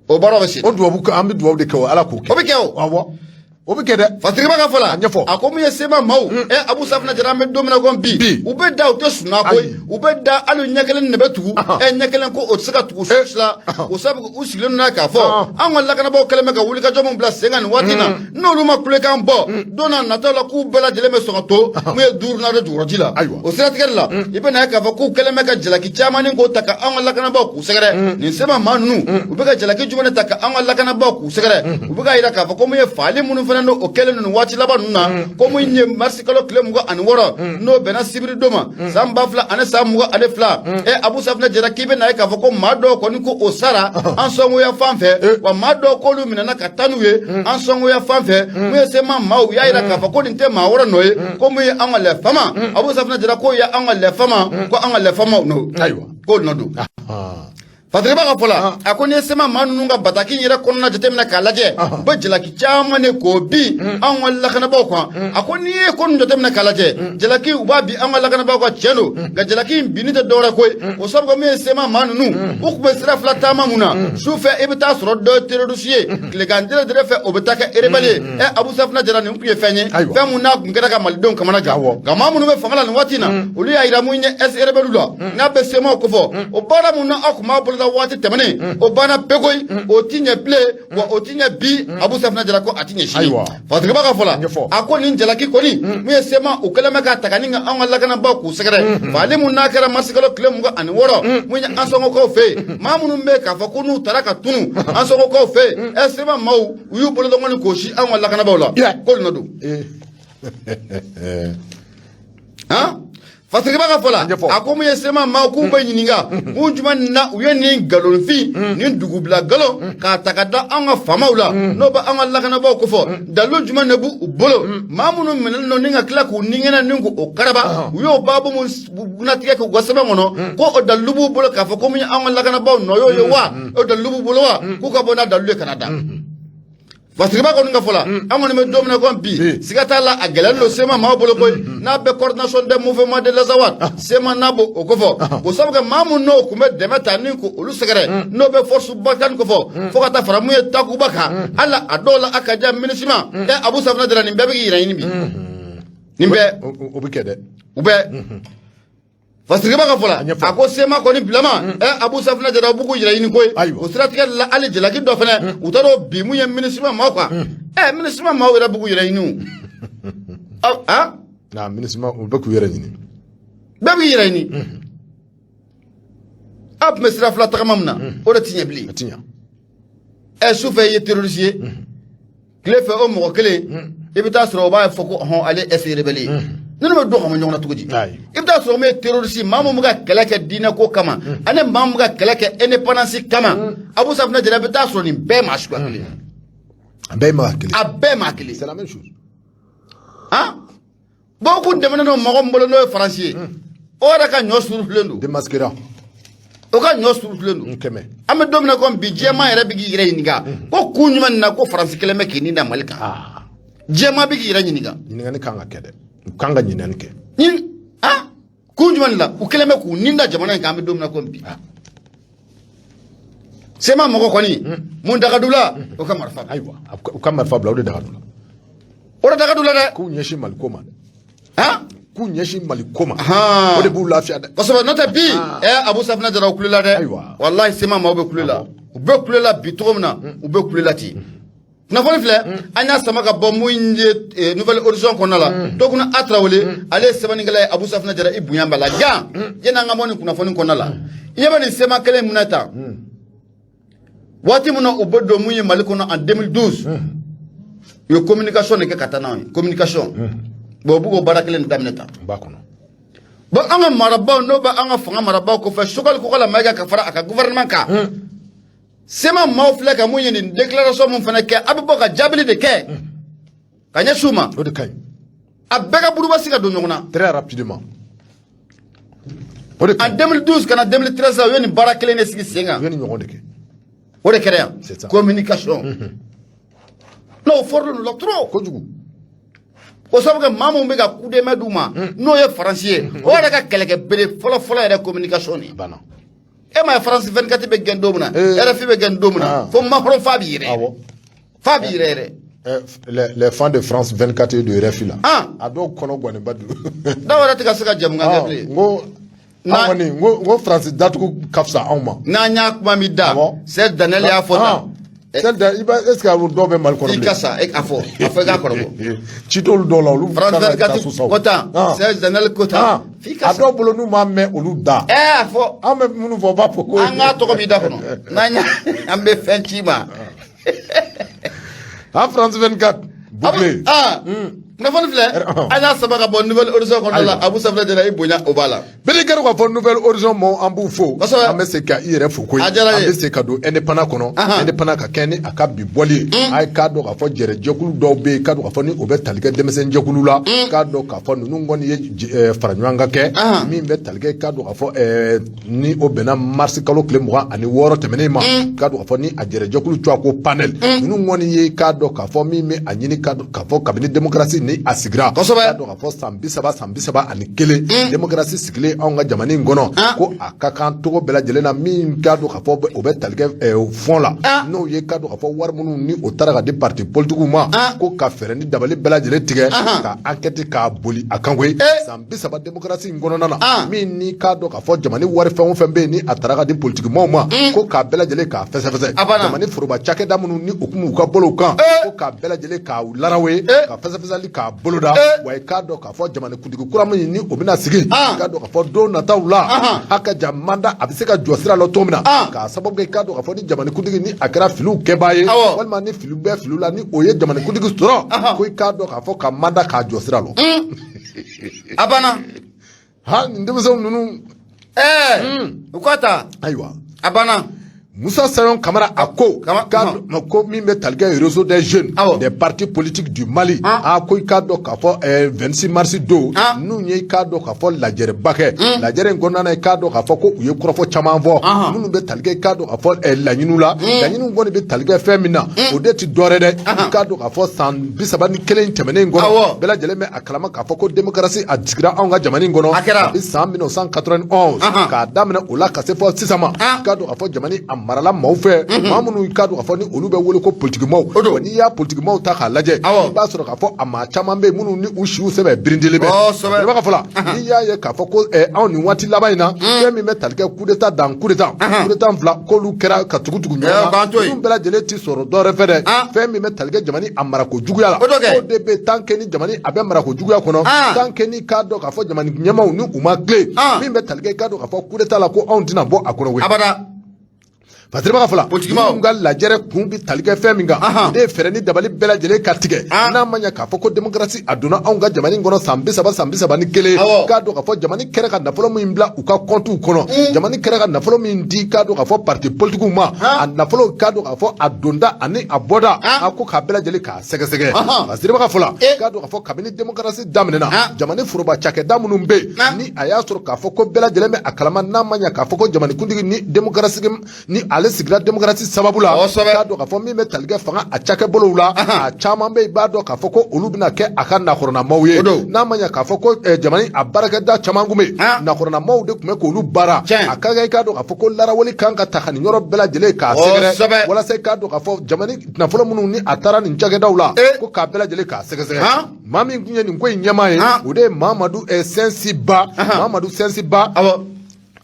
O baara bɛ sen. O dubabu an bɛ dubabu de kɛ o, Ala k'o kɛ. O bɛ kɛ o. Awɔ, o bɛ kɛ dɛ. Fatigiba ka fɔ la, A ɲɛfɔ. A ko mun ye CMA maaw, ɛ, Abu Safinɛ Jara, an bɛ don min na ko bi, u bɛ da, u tɛ sunɔgɔ koyi. U bɛ da, hali ɲɛ kelen de bɛ tugu, ɛ, ɲɛ kelen ko o tɛ se ka tugu su la. O sabu u sigilen don n'a k'a fɔ an ka lakanabaaw kɛlen bɛ ka wulikajɔ min bila sen kan nin waati in na, n'olu ma kulekan bɔ don n'a nataw la, k'u bɛɛ lajɛlen bɛ sɔn ka to mun ye duurunan de jukɔrɔji la. O siratigɛ de la, i bɛ na ye k'a fɔ k'u kɛlen bɛ ka jalaki caman ni k'o ta ka an ka lakanabaaw k'u sɛgɛrɛ. Nin CMA maa ninnu, u bɛ ka jalaki jumɛn de ta ka an ka lakanabaaw k'u sɛgɛrɛ? U bɛ ka yira k'a fɔ ko mun ye faali minnu fana n'o o kɛlen ninnu waati laban ninnu na, ko mun ye marisi kalo tile 26, n'o bɛnna sibiri don ma, san 2022. Ɛ, Abu Safunɛ Jara, k'i bɛ na ye k'a fɔ ko maa dɔw kɔni ko o sara Ansongo fan fɛ, wa maa dɔw k'olu minɛna ka taa n'u ye Ansongo fan fɛ. Mun ye CMA maaw u y'a yira k'a fɔ ko nin tɛ maa wɛrɛ nɔ ye, ko mun ye an ka les FAMa. Abu Safunɛ Jara, k'o ye an ka les FAMa, ko an ka les FAMaw nɔ, k'o nɔ don. Fasiriba ka fɔ la, a ko n'i ye CMA maa ninnu ka bataki yɛrɛ kɔnɔna jateminɛ k'a lajɛ, u bɛ jalaki caman de k'o bin anw ka lakanabaaw kan. A ko n'i ye ko ninnu jateminɛ k'a lajɛ, jalaki u b'a bin an ka lakanabaaw kan, tiɲɛ don, nka jalaki in binni tɛ dɔwɛrɛ ko ye, o sababu kɛ min ye CMA maa ninnu, u tun bɛ sira fila taama mun na? Su fɛ, i bɛ taa sɔrɔ dɔ ye terroriste ye, tilegan dere dere fɛ, o bɛ taa kɛ rebelle ye. Ɛ, Abu Safunɛ Jara, nin tun ye fɛn ye, fɛn mun n'a tun kɛra ka malidenw kamana gan. Nka maa minnu bɛ fanga la nin waati in na, olu y'a yira mun ye ex-rebelle la, n'a bɛ CMAw kofɔ, o baara mun na aw tun b'a boloda waati tɛmɛnen, o banna pewu koyi, o ti ɲɛ bilen, wa o ti ɲɛ bi. Abu Safunɛ Jara ko a ti ɲɛ sini. Fasiriba ka fɔ la, a ko nin jalaki kɔni mun ye CMA, u kɛlen bɛ k'a ta ka ni ka anw ka lakanabaaw k'u sɛgɛrɛ. Fagali mun n'a kɛra marisikalo tile 26, mun ye Ansongokaw fɛ yen, maa minnu bɛ k'a fɔ ko n'u taara ka tunu Ansongokaw fɛ yen, ɛ, CMA maaw u y'u bolodɔngɔni k'o si anw ka lakanabaaw la, k'olu nɔ don. Han, Fasiriba ka fɔ la, a ko mun ye CMA maaw k'u bɛ ɲininka mun jumɛn na u ye nin nkalonfin, nin dugubila nkalon k'a ta ka da an ka faamaw la, n'o bɛ an ka lakanabaaw kofɔ, dalilu jumɛn de b'u bolo? Maa minnu minɛlen don ni ka tila k'u nigɛnɛ ni k'o karaba, u y'o baabu mun natigɛ k'u ka sɛbɛn kɔnɔ, ko o dalilu b'u bolo k'a fɔ ko mun ye an ka lakanabaaw nɔ y'o ye wa? O dalilu b'u bolo wa? K'u ka bɔ n'a dalilu ye ka na da. Fasiriba kɔni ka fɔ la, an kɔni bɛ don min na komi bi, siga t'a la, a gɛlɛyalen don CMA maaw bolo koyi, n'a bɛ coordination des mouvements de l'Azawad, CMA n'a b'o o kofɔ, o sabu kɛ maa mun n'o tun bɛ dɛmɛ ta ni k'olu sɛgɛrɛ, n'o bɛ force Barkhane kofɔ, fo ka taa fara mun ye Takuba kan, hali a dɔw la a ka jan MINUSMA. Ɛ, Abu Safunɛ Jara, nin bɛɛ bɛ k'i yɛrɛ ɲini bi, nin bɛɛ. O bɛ kɛ dɛ. U bɛɛ. Fasiriba ka fɔ la, a ko CMA kɔni bilama, ɛ, Abu Safunɛ Jara, u b'u k'u yɛrɛ ɲini koyi. O siratigɛ la, hali jalaki dɔ fɛnɛ u taara o bin mun ye MINUSMA maaw kan. Ɛ, MINUSMA maaw yɛrɛ b'u k'u yɛrɛ ɲini o a. Na MINUSMA, u bɛ k'u yɛrɛ ɲini. Bɛɛ b'i yɛrɛ ɲini. A tun bɛ sira fila tagama min na, o de ti ɲɛ bilen. A ti ɲɛ. Ɛ, sufɛ i ye terroriste ye, tile fɛ o mɔgɔ kelen, i bɛ taa sɔrɔ o b'a fɔ ko ɔhɔn, ale ex rebelle ye. Ninnu bɛ don ka bɔ ɲɔgɔn na cogo di? I bɛ taa sɔrɔ min ye terroriste, maa min bɛ ka kɛlɛ kɛ diinɛ ko kama, ani maa min bɛ ka kɛlɛ kɛ indépendance kama, Abu Safunɛ Jara, i bɛ taa sɔrɔ nin bɛɛ maa suguya kelen. A bɛɛ ye maa kelen. A bɛɛ maa kelen. C'est la même chose. Han, bon, k'u dɛmɛnen don mɔgɔ min bolo, n'o ye Faransi ye, o yɛrɛ ka ɲɔ surufilen don. Démasquera. O ka ɲɔ surufilen don. Kɛmɛ. An bɛ don min na komi bi, diɲɛmaa yɛrɛ bɛ k'i yɛrɛ ɲininka ko kun jumɛn na ko Faransi kɛlen bɛ k'i ni da Mali kan. Diɲɛmaa bɛ k'i yɛrɛ ɲininka. Ɲininkali kan ka kɛ dɛ, u kan ka ɲininkali kɛ. Ɲin ah, kun jumɛn la u kɛlen bɛ k'u ni da jamana in kan, an bɛ don min na komi bi? CMA mɔgɔ kɔni mun dagadula, o ka marifa. Ayiwa, u ka marifa bila, o de dagadula. O de dagadula dɛ. K'u ɲɛsin Mali ko ma dɛ. Han. K'u ɲɛsin Mali ko ma, o de b'u lafiya dɛ. Kosɛbɛ, n'o tɛ bi, ɛ, Abu Safunɛ Jara, u kulela dɛ. Walahi, CMA maaw bɛ kule la, u bɛ kule la bi cogo min na, u bɛ kule la ten. Kunnafoni filɛ, an y'a sama ka bɔ mun ye Nouvel Horizon kɔnɔna la. Toguna A Tarawele, ale ye sɛbɛnnikɛla ye. Abu Safunɛ Jara, i bonya b'a la gan. Yanni an ka bɔ nin kunnafoni kɔnɔna la, i ɲɛ bɛ nin CMA kelen mun na tan, waati min na u bɛ don mun ye Mali kɔnɔ en 2012, u ye communication de kɛ ka taa n'anw ye, communication. Bon, u b'u k'o baara kelen de daminɛ tan. N b'a kɔnɔ. Bon, an ka marabaaw, n'o bɛ an ka fanga marabaaw kɔfɛ, Choguel Kokalla Maïga ka fara a ka gouvernement kan, CMA maaw filɛ ka mun ye nin déclaration mun fana kɛ, a bɛ bɔ ka jaabili de kɛ ka ɲɛsin u ma. O de ka ɲi. A bɛɛ ka burubasi ka don ɲɔgɔn na. Très rapidement, o de ka En ɲi. 2012 ka na 2013, u ye nin baara kelen de sigi sen kan. U ye nin ɲɔgɔn de kɛ. O de kɛra yan. C'est ça. Communication, n'o fɔra la trop. Kojugu. O sababu kɛ maa mun bɛ ka coup de main d'u ma, n'o ye Faransi ye, o yɛrɛ ka kɛlɛkɛ bere fɔlɔ fɔlɔ yɛrɛ, communication de ye. Banna. E ma ye France 24 bɛ gɛn don min na, RFI bɛ gɛn don min na, fo Macron fa b'i yɛrɛ, fa b'i yɛrɛ yɛrɛ. Les fans de France 24 et de RFI là. A dɔw kɔnɔ gɔnniba don. Dɔw yɛrɛ tɛ ka se ka jamukan kɛ bilen. N ko an kɔni, n ko France datugu ka fisa anw ma. N'an y'a kuma min da, Serge Daniel y'a fɔ tan. Serge Dan, i b'a, est ce que dɔw bɛ Mali kɔnɔ I bilen? ka sa, e a fɔ, a fɔ i k'a kɔrɔbɔ. Ci t'olu dɔw la, olu France kan ka taa 24 so sa o. ko tan, Serge Daniel ko tan, f'i ka A sa. dɔw bolo, n'u m'a mɛn olu da. Ɛ, a fɔ. An bɛ minnu fɔ, u b'a fɔ ko. An k'a tɔgɔ b'i da kɔnɔ, n'an y'a, an bɛ fɛn ci ma. Ah, France 24. bouclé. Aa, kunnafoni filɛ, an y'a sama ka bɔ Nouvel Horizon kɔnɔna la. Abu Safinɛ Jara, i bonya o b'a la. Bɛɛ kɛra k'a fɔ Nouvel Horizon mɔgɔw, an b'u fo. An bɛ se ka i yɛrɛ fo koyi. A diyara n An ye. bɛ se ka don Indépendant kɔnɔ. Indépendant ka kɛ ni a ka bi bɔli ye, a ye k'a dɔn k'a fɔ jɛrɛjɛkulu dɔw bɛ yen, k'a dɔn k'a fɔ ni o bɛ tali kɛ denmisɛnnin jɛkulu la, k'a dɔn k'a fɔ ninnu kɔni ye fara ɲɔgɔn kan kɛ min bɛ tali kɛ, k'a dɔn k'a fɔ ni o bɛnna marisi kalo tile 26 tɛmɛnen ma, k'a dɔn k'a fɔ ni a jɛrɛjɛkulu tɔgɔ ko panel. Ninnu kɔni ye k'a dɔn k'a fɔ min bɛ a ɲini, k'a dɔn k'a fɔ kabini démocratie ni a sigira, k'a dɔn k'a fɔ san 30, san 31, démocratie sigilen anw ka jamana in kɔnɔ, ko a ka kan cogo bɛɛ lajɛlen na, min k'a dɔn k'a fɔ o bɛ tali kɛ fonds la, n'o ye k'a dɔn k'a fɔ wari minnu ni o taara ka di parti politikiw ma, ko ka fɛɛrɛ ni dabali bɛɛ lajɛlen tigɛ ka enquête k'a boli a kan koyi. San 30 démocratie in kɔnɔna na, min ni k'a dɔn k'a fɔ jamana wari fɛn o fɛn bɛ yen ni a taara ka di politikimaaw ma, ko k'a bɛɛ lajɛlen k'a fɛsɛfɛsɛ. Jamana foroba cakɛda minnu ni u kun b'u ka bolow kan, ko k'a bɛɛ lajɛlen k'a larawe, ka fɛsɛfɛsɛli k'a boloda. Wa i k'a dɔn k'a fɔ jamana kuntigi kura min ni o bɛna sigi, k'a dɔn k'a fɔ don nataw la, haka ja mandat a bɛ se ka jɔ sira la cogo min na, k'a sababu kɛ k'a dɔn k'a fɔ ni jamana kuntigi ni a kɛra filiw kɛbaa ye, walima ni filiw bɛ filiw la, ni o ye jamana kuntigi sɔrɔ, ko i k'a dɔn k'a fɔ ka mandat k'a jɔ sira la. A banna. Ha, nin denmisɛnw ninnu. Ɛɛ, u k'a ta. Ayiwa. A banna. Moussa Sayon Kamara a ko ko min bɛ tali kɛ réseau des jeunes des partis politiques du Mali, a ko i k'a dɔn k'a fɔ 26 mars don, ninnu ye i k'a dɔn k'a fɔ lajɛrɛba kɛ. Lajɛrɛ in kɔnɔna na, i k'a dɔn k'a fɔ ko u ye kɔrɔfɔ caman fɔ minnu bɛ tali kɛ, i k'a dɔn k'a fɔ laɲiniw la. Laɲiniw kɔni bɛ tali kɛ fɛn min na, o de tɛ dɔwɛrɛ dɛ, i k'a dɔn k'a fɔ san 31 tɛmɛnen in kɔnɔ, bɛɛ lajɛlen bɛ a kalama k'a fɔ ko démocratie a sigira anw ka jamana in kɔnɔ kabi san 1991. K'a daminɛ o la ka se fɔ sisan ma, k'a dɔn k'a fɔ jamana a marala maaw fɛ, maa minnu k'a dɔn k'a fɔ ni olu bɛ wele ko politikimaaw. Wa n'i y'a politikimaaw ta k'a lajɛ, i b'a sɔrɔ k'a fɔ a maa caman bɛ yen minnu ni u siw sɛbɛ birindilen bɛ. Ka fɔ la, n'i y'a ye k'a fɔ ko anw nin waati laban in na, fɛn min bɛ tali kɛ coup d'état dans coup d'état, coup d'état fila k'olu kɛra ka tugu tugu ɲɔgɔn na, ninnu bɛɛ lajɛlen ti sɔrɔ dɔwɛrɛ fɛ dɛ, fɛn min bɛ tali kɛ jamana a marako juguya la. O de bɛ tant que ni jamana a bɛ marako juguya kɔnɔ, tant que ni k'a dɔn k'a fɔ jamana ɲɛmaaw ni u ma tilen, min bɛ tali kɛ, k'a dɔn k'a fɔ coup d'état la, ko anw tɛna bɔ a kɔnɔ koyi. Abada. Fasiriba ka fɔ la, Politikimaaw. Ninnu ka lajɛrɛ kun bɛ tali kɛ fɛn min kan, o de ye fɛɛrɛ ni dabali bɛɛ lajɛlen ka tigɛ, n'a ma ɲɛ k'a fɔ ko démocratie a donna anw ka jamana in kɔnɔ san 30, san 31, k'a dɔn k'a fɔ jamana kɛra ka nafolo min bila u ka kɔntiw kɔnɔ, jamana kɛra ka nafolo min di, k'a dɔn k'a fɔ parti politikiw ma, a nafolo, k'a dɔn k'a fɔ a donda ani a bɔda, a ko k'a bɛɛ lajɛlen k'a sɛgɛsɛgɛ. Fasiriba ka fɔ la, k'a dɔn k'a fɔ kabini démocratie daminɛna, jamana foroba cakɛda minnu bɛ yen, ni a y'a sɔrɔ k'a fɔ ko bɛɛ lajɛlen bɛ a kalama, n'a ma ɲɛ k'a fɔ ko jamanakuntigi ni démocratie ni ale sigira démocratie sababu la, k'a dɔn k'a fɔ min bɛ tali kɛ fanga a cakɛbolow la, a caman bɛ yen, i b'a dɔn k'a fɔ ko olu bɛna kɛ a ka nakɔrɔnamaw ye. N'a ma ɲɛ k'a fɔ ko jamana a baarakɛda caman tun bɛ yen, nakɔrɔnamaw de tun bɛ k'olu baara, a ka kan i k'a dɔn k'a fɔ ko laraweli kan ka ta ka nin yɔrɔ bɛɛ lajɛlen k'a sɛgɛrɛ, walasa i k'a dɔn k'a fɔ jamana nafolo minnu ni a taara nin cakɛdaw la, ko k'a bɛɛ lajɛlen k'a sɛgɛsɛgɛ. Maa min tun ye nin ko in ɲɛmaa ye, o de ye Mamadu Sɛnsi Ba. Mamadu Sɛnsi Ba,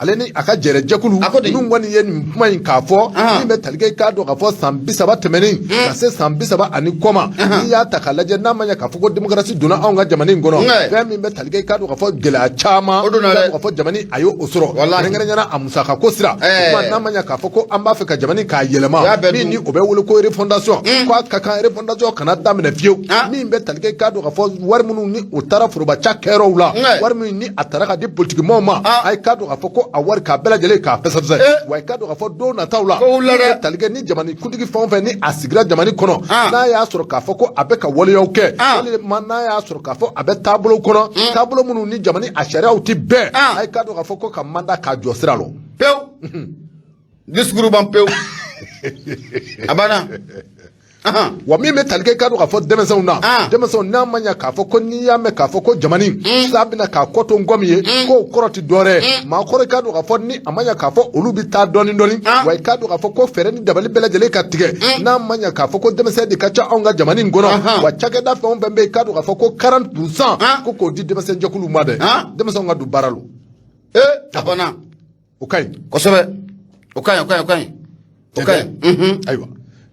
ale ni a ka jɛrɛjɛkulu ninnu kɔni ye nin kuma in k'a fɔ, min bɛ tali kɛ, i k'a dɔn k'a fɔ san 30 tɛmɛnen ka se san 30 ani kɔ ma, n'i y'a ta k'a lajɛ, n'a ma ɲɛ k'a fɔ ko démocratie donna anw ka jamana in kɔnɔ, fɛn min bɛ tali kɛ, i k'a dɔn k'a fɔ gɛlɛya caman, i k'a dɔn k'a fɔ jamana a y'o sɔrɔ, kɛrɛnkɛrɛnnenya la a musaka ko sira. O tuma, n'a ma ɲɛ k'a fɔ ko an b'a fɛ ka jamana k'a yɛlɛma, min ni o bɛ wele ko refondation, ko a ka kan refondation kana daminɛ fiyewu, min bɛ tali kɛ, i k'a dɔn k'a fɔ wari minnu ni o taara foroba cakɛyɔrɔw la, wari min ni a taara ka di politikimaaw ma, a ye k'a dɔn k'a fɔ ko a wari k'a bɛɛ lajɛlen k'a fɛsɛfɛsɛ. Wa i k'a dɔn k'a fɔ don nataw la, min bɛ tali kɛ ni jamana kuntigi fɛn o fɛn ni a sigira jamana kɔnɔ, n'a y'a sɔrɔ k'a fɔ ko a bɛ ka waleyaw kɛ, walima n'a y'a sɔrɔ k'a fɔ a bɛ taabolo kɔnɔ, taabolo minnu ni jamana a sariyaw tɛ bɛn, a ye k'a dɔn k'a fɔ ko ka mandat k'a jɔ sira la. Pewu, discours ban pewu, a banna. Wa min bɛ tali kɛ, k'a dɔn k'a fɔ denmisɛnw na, denmisɛnw, n'a ma ɲɛ k'a fɔ ko n'i y'a mɛn k'a fɔ ko jamana sa bɛna k'a kɔ to ngɔmi ye, k'o kɔrɔ tɛ dɔwɛrɛ ye. Maa kɔrɔ, k'a dɔn k'a fɔ ni a ma ɲɛ k'a fɔ olu bɛ taa dɔɔni dɔɔni. Wa i k'a dɔn k'a fɔ ko fɛɛrɛ ni dabali bɛɛ lajɛlen ka tigɛ, n'a ma ɲɛ k'a fɔ ko denmisɛn de ka ca anw ka jamana in kɔnɔ. Wa cakɛda fɛn o fɛn bɛ yen, k'a dɔn k'a fɔ ko 40% ko k'o di denmisɛn jɛkuluw ma dɛ, denmisɛnw ka don baara la. Ee, a banna. O ka ɲi. Kosɛbɛ, o ka ɲi, o ka ɲi, o ka ɲi, o ka ɲi. Ayiwa,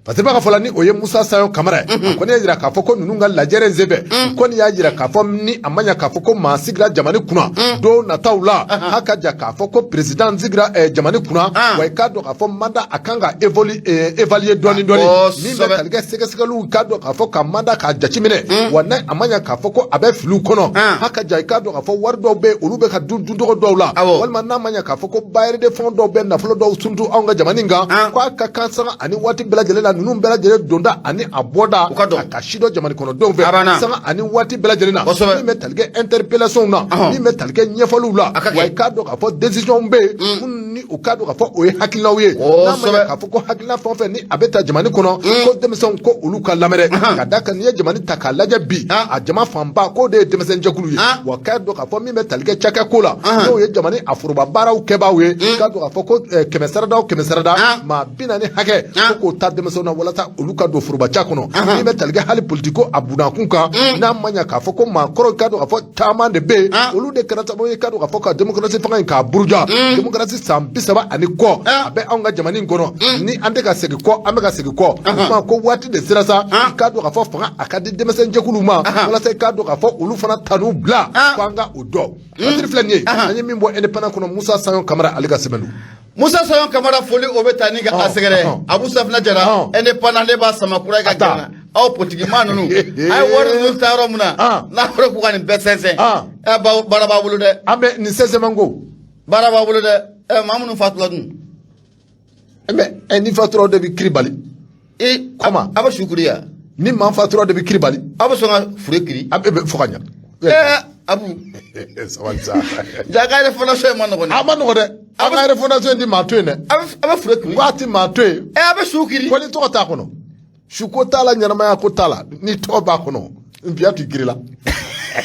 Fasiriba ka fɔ la, ni o ye Musa Sayon Kamara ye, a kɔni y'a jira k'a fɔ ko ninnu ka lajɛrɛ in senfɛ, u kɔni y'a jira k'a fɔ ni a ma ɲɛ k'a fɔ ko maa sigira jamana kunna don nataw la, k'a ka ja k'a fɔ ko président sigira jamana kunna, wa i k'a dɔn k'a fɔ mandat a kan ka évaluer dɔɔni dɔɔni, min bɛ tali kɛ sɛgɛsɛgɛliw, k'a dɔn k'a fɔ ka mandat k'a jateminɛ, wa n'a a ma ɲɛ k'a fɔ ko a bɛ filiw kɔnɔ, k'a ka ja i k'a dɔn k'a fɔ wari dɔw bɛ yen, olu bɛ ka dun duncogo dɔw la, walima n'a ma ɲɛ k'a fɔ ko bailleur de fonds dɔw bɛ nafolo dɔw suntu anw ka jamana in kan, k'a ka kan sanga ani waati bɛɛ lajɛlen na, ninnu bɛɛ lajɛlen donda ani a bɔda, a ka sidɔn jamana kɔnɔdenw fɛ sanga ani waati bɛɛ lajɛlen na, min bɛ tali kɛ interpellation na, min bɛ tali kɛ ɲɛfɔliw la, wa i k'a dɔn k'a fɔ décision bɛ yen minnu ni u k'a dɔn k'a fɔ o ye hakilinaw ye. N'a ma ɲɛ k'a fɔ ko hakilina fɛn o fɛn ni a bɛ ta jamana kɔnɔ, ko denmisɛnw ko olu ka lamɛn dɛ, ka da kan n'i ye jamana ta k'a lajɛ bi, a jama fanba k'o de ye denmisɛn jɛkulu ye, wa k'a dɔn k'a fɔ min bɛ tali kɛ cakɛ ko la, n'o ye jamana a foroba baaraw kɛbaaw ye, k'a dɔn k'a fɔ ko 100 sarada o 100 sarada, maa 40 hakɛ, ko k'o ta denmisɛnw na walasa olu ka don forobaca kɔnɔ. Min bɛ tali kɛ hali politiko a bunakun kan, n'a ma ɲɛ k'a fɔ ko maakɔrɔ, k'a dɔn k'a fɔ caman de bɛ yen, olu de kɛra sababu ye k'a dɔn k'a fɔ ka démocratie fanga in k'a buruja. Démocratie san 30 ani kɔ a bɛ anw ka jamana in kɔnɔ, ni an tɛ ka segin kɔ, an bɛ ka segin kɔ. O tuma ko waati de sera sa, i k'a dɔn k'a fɔ fanga a ka di denmisɛn jɛkuluw ma, walasa i k'a dɔn k'a fɔ olu fana tan'u bila, ko an ka o dɔn. Batiri filɛ nin ye, an ye min bɔ Indépendant kɔnɔ, Musa Sayon Kamara ale ka sɛbɛn don. Musa Sayon Kamara, foli o bɛ taa ni ka a sɛgɛrɛ. Abu Safina Jara, Indépendant ne b'a sama kura ye ka gɛrɛ aw politikimaa ninnu. A ye wari ninnu ta yɔrɔ min na, n'a fɔra k'u ka nin bɛɛ sɛnsɛn, ɛ baara b'a bolo dɛ. An bɛ nin sɛnsɛn man ko. Baara b'a bolo dɛ. Ɛ maa minnu fatula dun? Mais ni fatura, o de bɛ kiri bali. E comment? A bɛ su kiri yan. Ni maa fatura, o de bɛ kiri bali. Aw bɛ sɔn ka fure kiri? A bɛ fɔ ka ɲa. Ɛɛ Abu. Sabali sa. Ja ka refondation in ma nɔgɔn dɛ. A ma nɔgɔn dɛ. An ka refondation in ti maa to yen dɛ. A bɛ fure kiri. Ko a ti maa to yen. Ɛ a bɛ su kiri. Ko ni tɔgɔ t'a kɔnɔ. Su ko t'a la, ɲɛnamaya ko t'a la, ni tɔgɔ b'a kɔnɔ. Npiya t'i kiri la.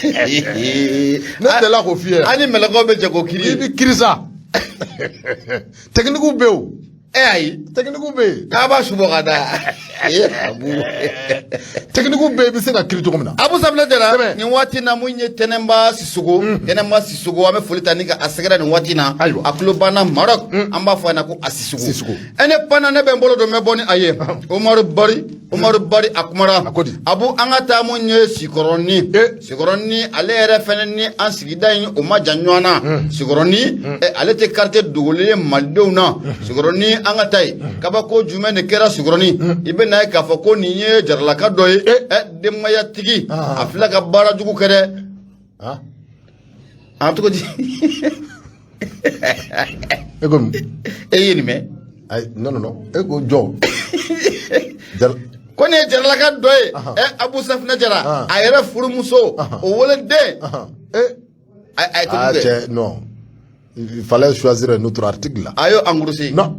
Ne delila k'o f'i ye. An ni mɛlɛkɛw bɛ jɛ k'o kiri. I bɛ kiri sa. Technique bɛ yen o. Ɛ ayi. Technique bɛ yen. K'a b'a su bɔ ka da. Abu. Technique bɛ yen, i bɛ se ka kiri cogo min na. Abu Safina Jara, nin waati na mun ye Tɛnɛnba Sisogo, Tɛnɛnba Sisogo, an bɛ foli ta ni ka a sɛgɛrɛ nin waati na. Ayiwa. A tulo banna Maroc, an b'a fɔ a ɲɛna ko a Sisogo. Sisogo. Indépendant ne bɛ n bolo don n bɛ bɔ ni a ye. Umaru Bari, Umaru Bari a kumara. A ko di? Abu, an ka taa mun ye Sikɔrɔni. Sikɔrɔni ale yɛrɛ fɛnɛ ni an sigida in o ma jan ɲɔgɔn na. Sikɔrɔni ale tɛ quartier dogolen ye malidenw na. Sikɔrɔni an ka taa yen. Kabako jumɛn de kɛra Sikɔrɔni? I bɛ n'a ye k'a fɔ ko nin ye jaralaka dɔ ye. Denbayatigi a filɛ ka baara jugu kɛ dɛ. A cogo di? E ko mun? E ye nin mɛn? Ayi, non non non, e ko jɔ. Ko nin ye jaralaka dɔ ye. Abu Safina Jara, a yɛrɛ furumuso o woloden. A ye kojugu kɛ. Cɛ, non. Il fallait choisir un autre article là. A y'o engrossé. Non.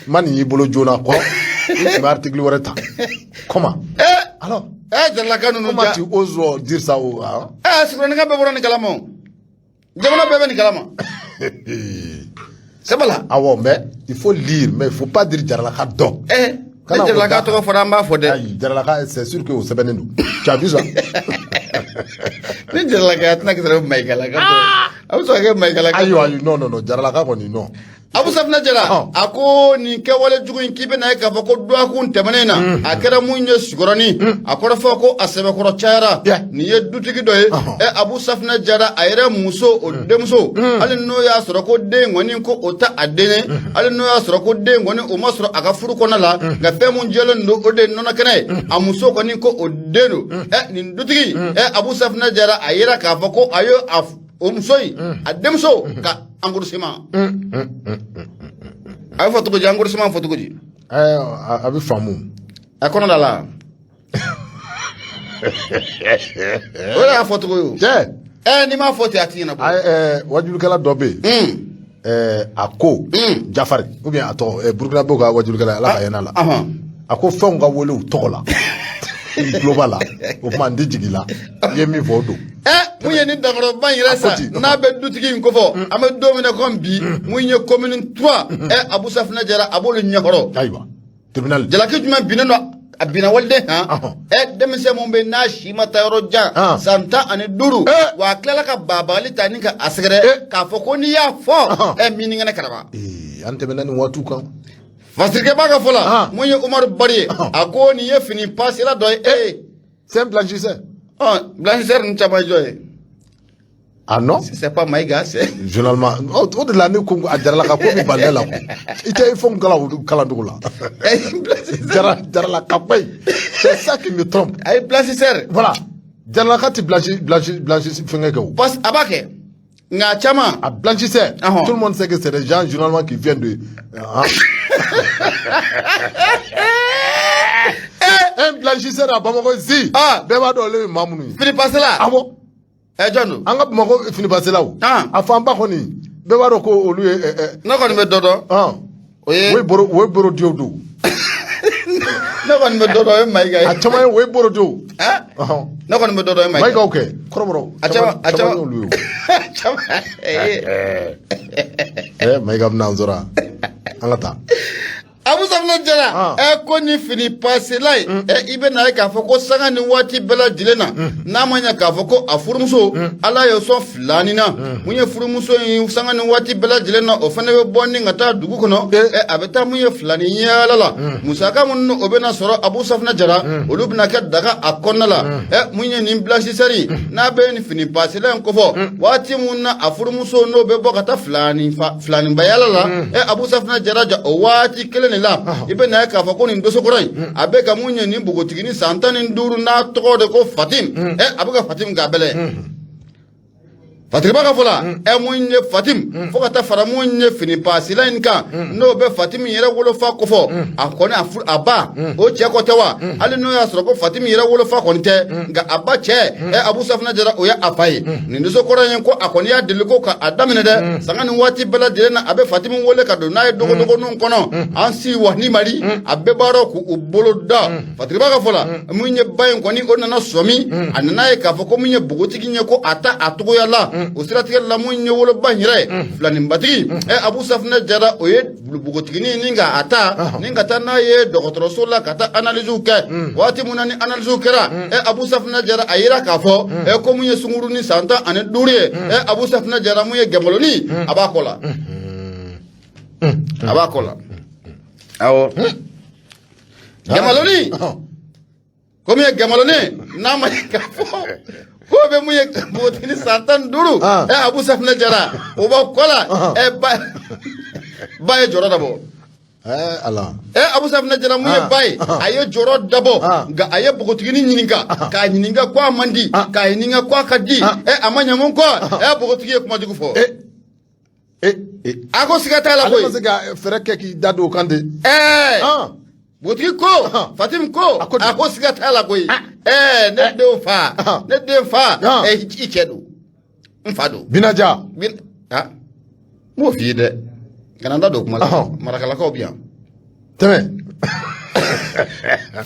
Ma nin y'i bolo joona kɔrɔ. I tun bɛ article wɛrɛ ta. Comment? Alors, Jaralaka ninnu. Comment tu oses dire ça au hein? Sikɔrɔnika bɛɛ bɔra nin kalama o. Jamana bɛɛ bɛ nin kalama. C'est pas là. Awɔ, mais il faut lire, mais il faut pas dire jaralaka dɔ. Ni jaralaka tɔgɔ fɔra, an b'a fɔ dɛ. Ayi, jaralaka, c'est sûr que o sɛbɛnnen don. Tu as vu ça? Ni jaralaka a tɛna kɛ sɔrɔ mayigalaka dɔ ye. A bɛ sɔn ka kɛ mayigalaka. Ayi ayi, non non non, jaralaka kɔni, non. Abu Safina Jara, a ko nin kɛwale jugu in k'i bɛna ye k'a fɔ ko dɔgɔkun tɛmɛnen na, a kɛra mun ye Sikɔrɔni, a kɔrɔfɔ ko a sɛbɛkɔrɔ cayara. Nin ye dutigi dɔ ye. Abu Safina Jara, a yɛrɛ muso o denmuso, hali n'o y'a sɔrɔ ko den kɔni ko o ta a den ye, hali n'o y'a sɔrɔ ko den kɔni o ma sɔrɔ a ka furu kɔnɔ la, nka fɛn mun jɛlen don, o de ye nɔnɔ kɛnɛ ye, a muso kɔni ko o den don. Nin dutigi, Abu Safina Jara, a yira k'a fɔ ko a ye a o muso in a denmuso ka engrossement. A bɛ fɔ cogo di engrossement fɔ cogo di? A bɛ faamu. A kɔnɔ da la. O de y'a fɔ cogo ye o. Cɛ. N'i m'a fɔ ten, a ti ɲɛnabɔ. Wajulikɛla dɔ bɛ yen. A ko Jafari ou bien a tɔgɔ Burukinabew ka wajulikɛla, Ala ka hinɛ a la. A ko fɛnw ka wele u tɔgɔ la. I tulo b'a la, o tuma n tɛ jigin i la, i ye min fɔ o don. Mun ye nin dankɔrɔba in yɛrɛ sa, n'a bɛ dutigi in kofɔ, an bɛ don min na komi bi, mun ye commune 3, Abu Safina Jara, a b'olu ɲɛkɔrɔ. Ayiwa, tribunal. Jalaki jumɛn binnen don a binna waliden kan? Denmisɛn mun bɛ n'a si ma taa yɔrɔ jan, san 15, wa a tilala ka baabaali ta ni ka a sɛgɛrɛ k'a fɔ ko n'i y'a fɔ, min ni kɛnɛ karaba. An tɛmɛna nin waatiw kan. Fasirikɛba ka fɔ la, mun ye Umaru Bari ye, a ko nin ye fini pasela dɔ ye ee. C'est un blanchisseur. Ɔ, blanchisseur ninnu caman ye jɔn ye? Ah non. C'est pas Maïga, c'est Généralement, o de la ne ko a Jaralaka ko bɛ bali ne la quoi. I tɛ i fɛnw kalan o kalancogo la. Blanchisseur. Jaralaka ko in, c'est ça qui me trompe. Ayi, blanchisseur. Voilà. Jaralaka tɛ blanchi blanchi blanchi fɛngɛ kɛ o. Parce a b'a kɛ, nka a caman. A blanchisseur, tout le monde sait que c'est des gens généralement qui viennent de. Hein? Un blanchisseur à Bamako ici. Bɛɛ b'a dɔn olu ye maa minnu ye. Fini pasela. Awɔ. Ɛ, jɔn don? An ka Bamakɔ fini paselaw. A fanba kɔni bɛɛ b'a dɔn ko olu ye. Ne kɔni bɛ dɔ dɔn. O ye. O ye boro diw don. Ne kɔni bɛ dɔ dɔn, o ye Mayiga ye. A caman ye o ye boro diw. Ne kɔni bɛ dɔ dɔn, o ye Mayiga. Mayigaw kɛ kɔrɔbɔrɔ. A caman, a caman. Y'olu ye. Caman. Ɛ, Mayiga bɛna an sɔrɔ an ka taa. Abu Safinɛ Jara, ɛ, ko ni fini pasela ye, ɛ, i bɛ na ye k'a fɔ ko sanga ni waati bɛɛ lajɛlen na, n'a ma ɲɛ k'a fɔ ko a furumuso, Ala ye sɔn filani na, mun ye furumuso in, sanga ni waati bɛɛ lajɛlen na, o fana bɛ bɔ ni ka taa dugu kɔnɔ, ɛ, a bɛ taa mun ye filani yaala la, musaka minnu o bɛna sɔrɔ, Abu Safinɛ Jara, olu bɛna kɛ daga a kɔnɔna la. Ɛ, mun ye nin blanchisseur n'a bɛ nin fini pasela in kofɔ, waati mun na a furumuso n'o bɛ bɔ ka taa filani fa filaniba yaala la, ɛ, Abu Safinɛ Jara ja, o waati kelen de la, i bɛ na ye k'a fɔ ko nin dosokɔrɔ in, a bɛ ka mun ye nin npogotiginin san 15 n'a tɔgɔ de ko Fatim, ɛ, a bɛ ka Fatim k'a bɛlɛ. Fatiriba ka fɔ la, ɛ, mun ye Fatim, fo ka taa fara mun ye fini pasila in kan, n'o bɛ Fatim yɛrɛ wolofa kofɔ, a kɔni a furu a ba o cɛ kɔ tɛ wa? Hali n'o y'a sɔrɔ ko Fatim yɛrɛ wolofa kɔni tɛ, nka a ba cɛ, ɛ, Abu Safinɛ Jara, o ye a fa ye. Nin dosokɔrɔ in ko a kɔni y'a deli ko ka a daminɛ dɛ, sanga ni waati bɛɛ lajɛlen na, a bɛ Fatim wele ka don n'a ye dogodogoninw kɔnɔ, an si wa ni mali a bɛɛ baaraw k'u bolo da. Fatiriba ka fɔ la, mun ye ba in kɔni, o nana sɔmi, a nana ye k'a fɔ ko mun ye npogotigi ye, ko a ta a togoya la. O siratigɛ la, mun ye woloba in yɛrɛ filaninbatigi, ɛ, Abu Safinɛ Jara, o ye npogotiginin ni ka a ta ni ka taa n'a ye dɔgɔtɔrɔso la ka taa analysew kɛ. Waati mun na ni analysew kɛra, ɛ, Abu Safinɛ Jara, a yira k'a fɔ, ɛ, ko mun ye sunkurunin san 15 ye, ɛ, Abu Safinɛ Jara, mun ye gɛnbɔlɔnin, a b'a kɔ la, a b'a kɔ la. Awɔ, gɛnbɔlɔnin, ko min ye gɛnbɔlɔnin, n'a ma ye k'a fɔ ko bɛ mun ye npogotiginin san 15, ɛ, Abu Safinɛ Jara, o b'a kɔ la. Ɛ, ba ye jɔrɔ dabɔ. Ala. Ɛ, Abu Safinɛ Jara, mun ye ba ye, a ye jɔrɔ dabɔ, nka a ye npogotiginin ɲininka, k'a ɲininka ko a man di, k'a ɲininka ko a ka di, ɛ, a ma ɲɛ mun kɔ. Ɛ, npogotigi ye kuma jugu fɔ. A ko siga t'a la Ale koyi. ma se ka fɛɛrɛ kɛ k'i da don o kan de. Ɛɛ, npogotigi ko, Fatim ko, A ko di? A ko siga t'a la koyi. Ɛɛ, ne denw fa, ne den fa, ɛ, i cɛ don, n fa don. Binaja. Bin ah, n b'o f'i ye dɛ, kana n da don kuma la. Marakalakaw bɛ yan. Tɛmɛ.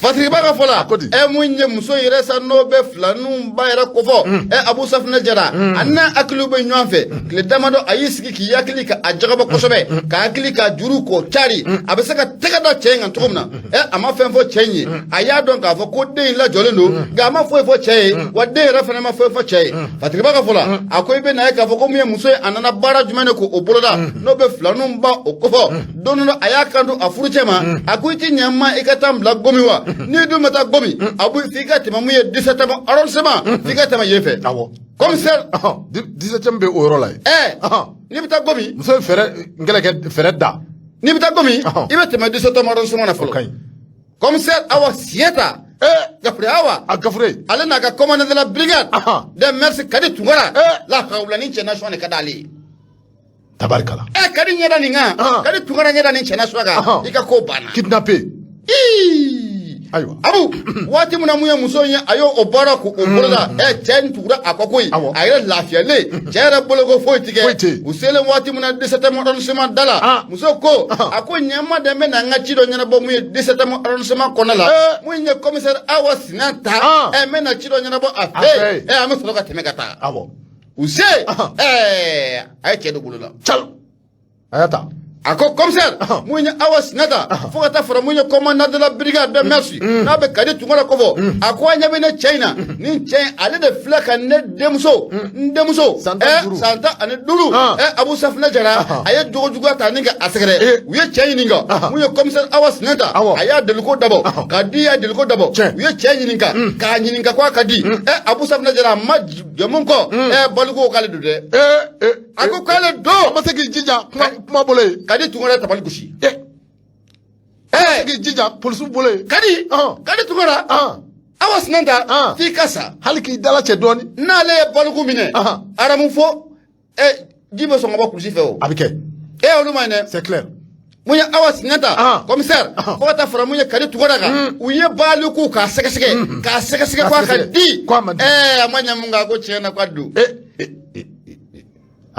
Fatiriba ka fɔ la, ko di? Ɛ, mun ye muso yɛrɛ sa, n'o bɛ filaninw ba yɛrɛ kofɔ, ɛ, Abu Safinɛ Jara, a n'a hakiliw bɛ ɲɔgɔn fɛ. Tile damadɔ, a y'i sigi k'i hakili ka a jagabɔ kosɛbɛ, ka hakili ka juru k'o cari, a bɛ se ka tɛgɛ da cɛ in kan cogo min na. Ɛ, a ma fɛn fɔ cɛ in ye. A y'a dɔn k'a fɔ ko den in lajɔlen don, nka a ma foyi fɔ cɛ ye, wa den yɛrɛ fana ma foyi fɔ cɛ ye. Fatiriba ka fɔ la, a ko i bɛ na ye k'a fɔ ko mun ye muso ye, a nana baara jumɛn de k'o boloda, n'o bɛ filaninw ba o kofɔ. Don dɔ, a y'a kanto a furucɛ ma, a ko i ti ɲɛ n ma i ka taa n bila Gomi wa? N'i dun bɛ taa Gomi, a bɛ f'i ka tɛmɛ mun ye 17e arrondissement, f'i ka tɛmɛ yen fɛ. Commissaire. 17e bɛ o yɔrɔ la yen. Ɛ, n'i bɛ taa Gomi. Muso ye fɛɛrɛ n kɛlɛ kɛ fɛɛrɛ da. N'i bɛ taa Gomi, i bɛ tɛmɛ 17e arrondissement na O fɔlɔ. ka ɲi. Commissaire Awa Siyeta. Gafure Awa. A Gafure. Ale n'a ka commandant de la brigade des mœurs Kadi Tunkara. La hawla, ni cɛ nasɔn de ka d'ale ye. Tabarikala. Ɛ, Kadi ɲɛda nin kan, Kadi Tunkara ɲɛda nin cɛ nasɔn kan, i ka ko banna. Kidnappé. Ii. Ayiwa. Abu, waati min na mun ye muso in ye, a y'o o baara k'o boloda, ɛ, cɛ in tugura a kɔ koyi. A yɛrɛ lafiyalen, cɛ yɛrɛ bolo ko foyi ti Foyi tɛ kɛ. yen. U selen waati min na 17e arrondissement da la, muso ko, a ko ɲɛma de bɛ na n ka ci dɔ ɲɛnabɔ mun ye 17e arrondissement kɔnɔ la, mun ye commissaire Awa Sinanta, ɛ, n bɛ na ci dɔ ɲɛnabɔ a A fɛ fɛ yen, yen. ɛ, an bɛ sɔrɔ ka tɛmɛ ka taa. U se, ɛɛ, a ye cɛ don bolo la. Cal. A y'a ta. A ko commissaire mun ye Awa Sinata fo ka taa fara mun ye commandant de la brigade de mœurs n'a bɛ Kadi Tunkara kofɔ, a ko an ɲɛ bɛ ne cɛ in na, nin cɛ in, ale de filɛ ka ne denmuso, n denmuso San 15. San 15, Abu Safinɛ Jara, a ye jogojuguya ta ni ka a sɛgɛrɛ. U ye cɛ ɲininka. Mun ye commissaire Awa Sinata, a y'a deliko dabɔ, Kadi y'a deliko dabɔ. U ye cɛ ɲininka, k'a ɲininka ko a ka di Abu Safinɛ Jara, a ma jɛmu kɔ baliku k'ale don dɛ. A ko k'ale don. A ma se k'i jija kuma bolo ye. Kadi Tunkara ye tabali gosi. A ma se k'i jija polisiw bolo ye. Kadi Kadi Tunkara, Awa Sinata, f'i ka sa. Hali k'i dala cɛ dɔɔni. N'ale ye baliku minɛ, aramu fo ji bɛ sɔn ka bɔ kulusi fɛ o. A bɛ kɛ. Olu ma ɲi dɛ. C'est clair. Mun ye Awa Sinata, commissaire, fo ka taa fara mun ye Kadi Tunkara kan, u ye baliku k'a sɛgɛsɛgɛ, k'a sɛgɛsɛgɛ ko a ka di. Ko a ma di. A ma ɲɛ mun kan, ko tiɲɛ na k'a don.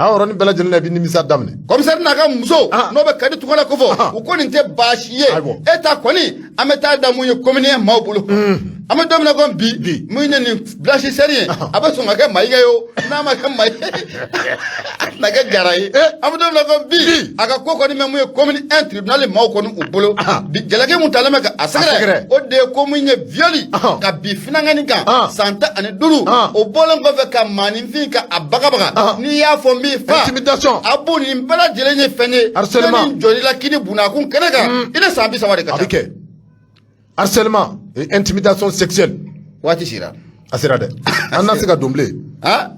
A yɔrɔnin bɛɛ lajɛlen na, i bɛ nimisa daminɛ. Commissaire n'a ka muso, n'o bɛ Kadi Tunkara kofɔ, u ko nin tɛ baasi ye. E ta kɔni, an bɛ taa da mun ye commune maaw bolo. An bɛ don min na komi bi, mun ye nin blanchisseur ye, a bɛ sɔn ka kɛ Mayiga ye o, n'a ma kɛ Mayiga, a tɛna kɛ Jara ye. An bɛ don min na komi bi, a ka ko kɔni bɛ mun ye commune 1 tribunal maaw kɔni u bolo bi, jalaki mun talen bɛ ka a sɛgɛrɛ, o de ye ko mun ye viol, ka bin finankɛnin kan san 15, o bɔlen kɔfɛ ka maaninfin ka a bagabaga, n'i y'a fɔ n b'i fa. Intimidation. A bo nin bɛɛ lajɛlen ye fɛn ye. Harcèlement. Ni jɔl'i la kini bunakun kɛnɛ kan, i ni san 30 de ka A bɛ ca. kɛ harcèlement et intimidation sexuelle. Waati sera. A sera dɛ, an na se ka don bilen. A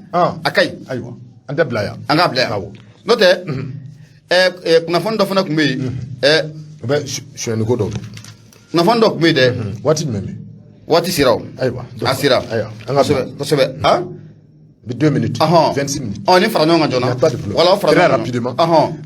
ka ɲi. Ayiwa, an tɛ bila yan. An k'a bila yan. N'o tɛ, kunnafoni dɔ fana tun bɛ yen. O bɛ sonyɛni ko dɔ don. Kunnafoni dɔ tun bɛ yen dɛ. Waati jumɛn bɛ? Waati sera o. Ayiwa. A sera. Ayiwa, an ka Kosɛbɛ kosɛbɛ. 2 minutes, 26 minutes. Ɔ, ni fara ɲɔgɔn kan joona. Il n'y a pas de problème. Wala, o fara Très ɲɔgɔn kan. rapidement.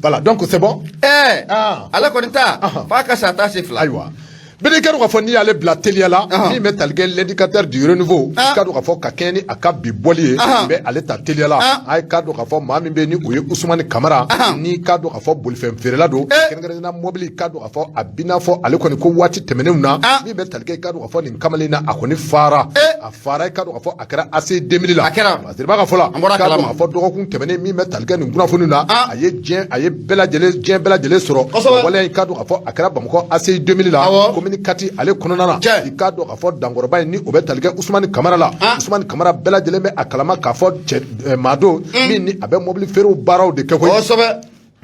Voilà, donc c'est bon. Ale kɔni ta f'a ka sa taa se fila. Ayiwa. Bɛɛ k'a dɔn k'a fɔ n'i y'ale bila teliya la, min bɛ tali kɛ l'indicateur du renouveau, i k'a dɔn k'a fɔ ka kɛɲɛ ni a ka bi bɔli ye, n bɛ ale ta teliya la. A ye k'a dɔn k'a fɔ maa min bɛ yen ni o ye Usumani Kamara, n'i k'a dɔn k'a fɔ bolifɛn feerela don, kɛrɛnkɛrɛnnenya mɔbili, k'a dɔn k'a fɔ a b'i n'a fɔ ale kɔni ko waati tɛmɛnenw na, min bɛ tali kɛ i k'a dɔn k'a fɔ nin kamalen na, a kɔni fara. A fara, i k'a dɔn k'a fɔ a kɛra AC 2000 la. A kɛra. Basiriba ka fɔ la, An bɔra a k'a dɔn kalama. k'a fɔ dɔgɔkun tɛmɛnen, min bɛ tali kɛ nin kunnafoni na, a ye diɲɛ, a ye bɛɛ lajɛlen, diɲɛ bɛɛ lajɛlen sɔrɔ. O waleya in, k'a dɔn k'a fɔ a kɛra Bamakɔ AC 2000 la, commune 4 ale kɔnɔna na. I k'a dɔn k'a fɔ dankɔrɔba in ni o bɛ tali kɛ Usumani Kamara la. Usumani Kamara, bɛɛ lajɛlen bɛ a kalama k'a fɔ cɛ maa don min ni a bɛ mobili feerew baaraw de kɛ koyi.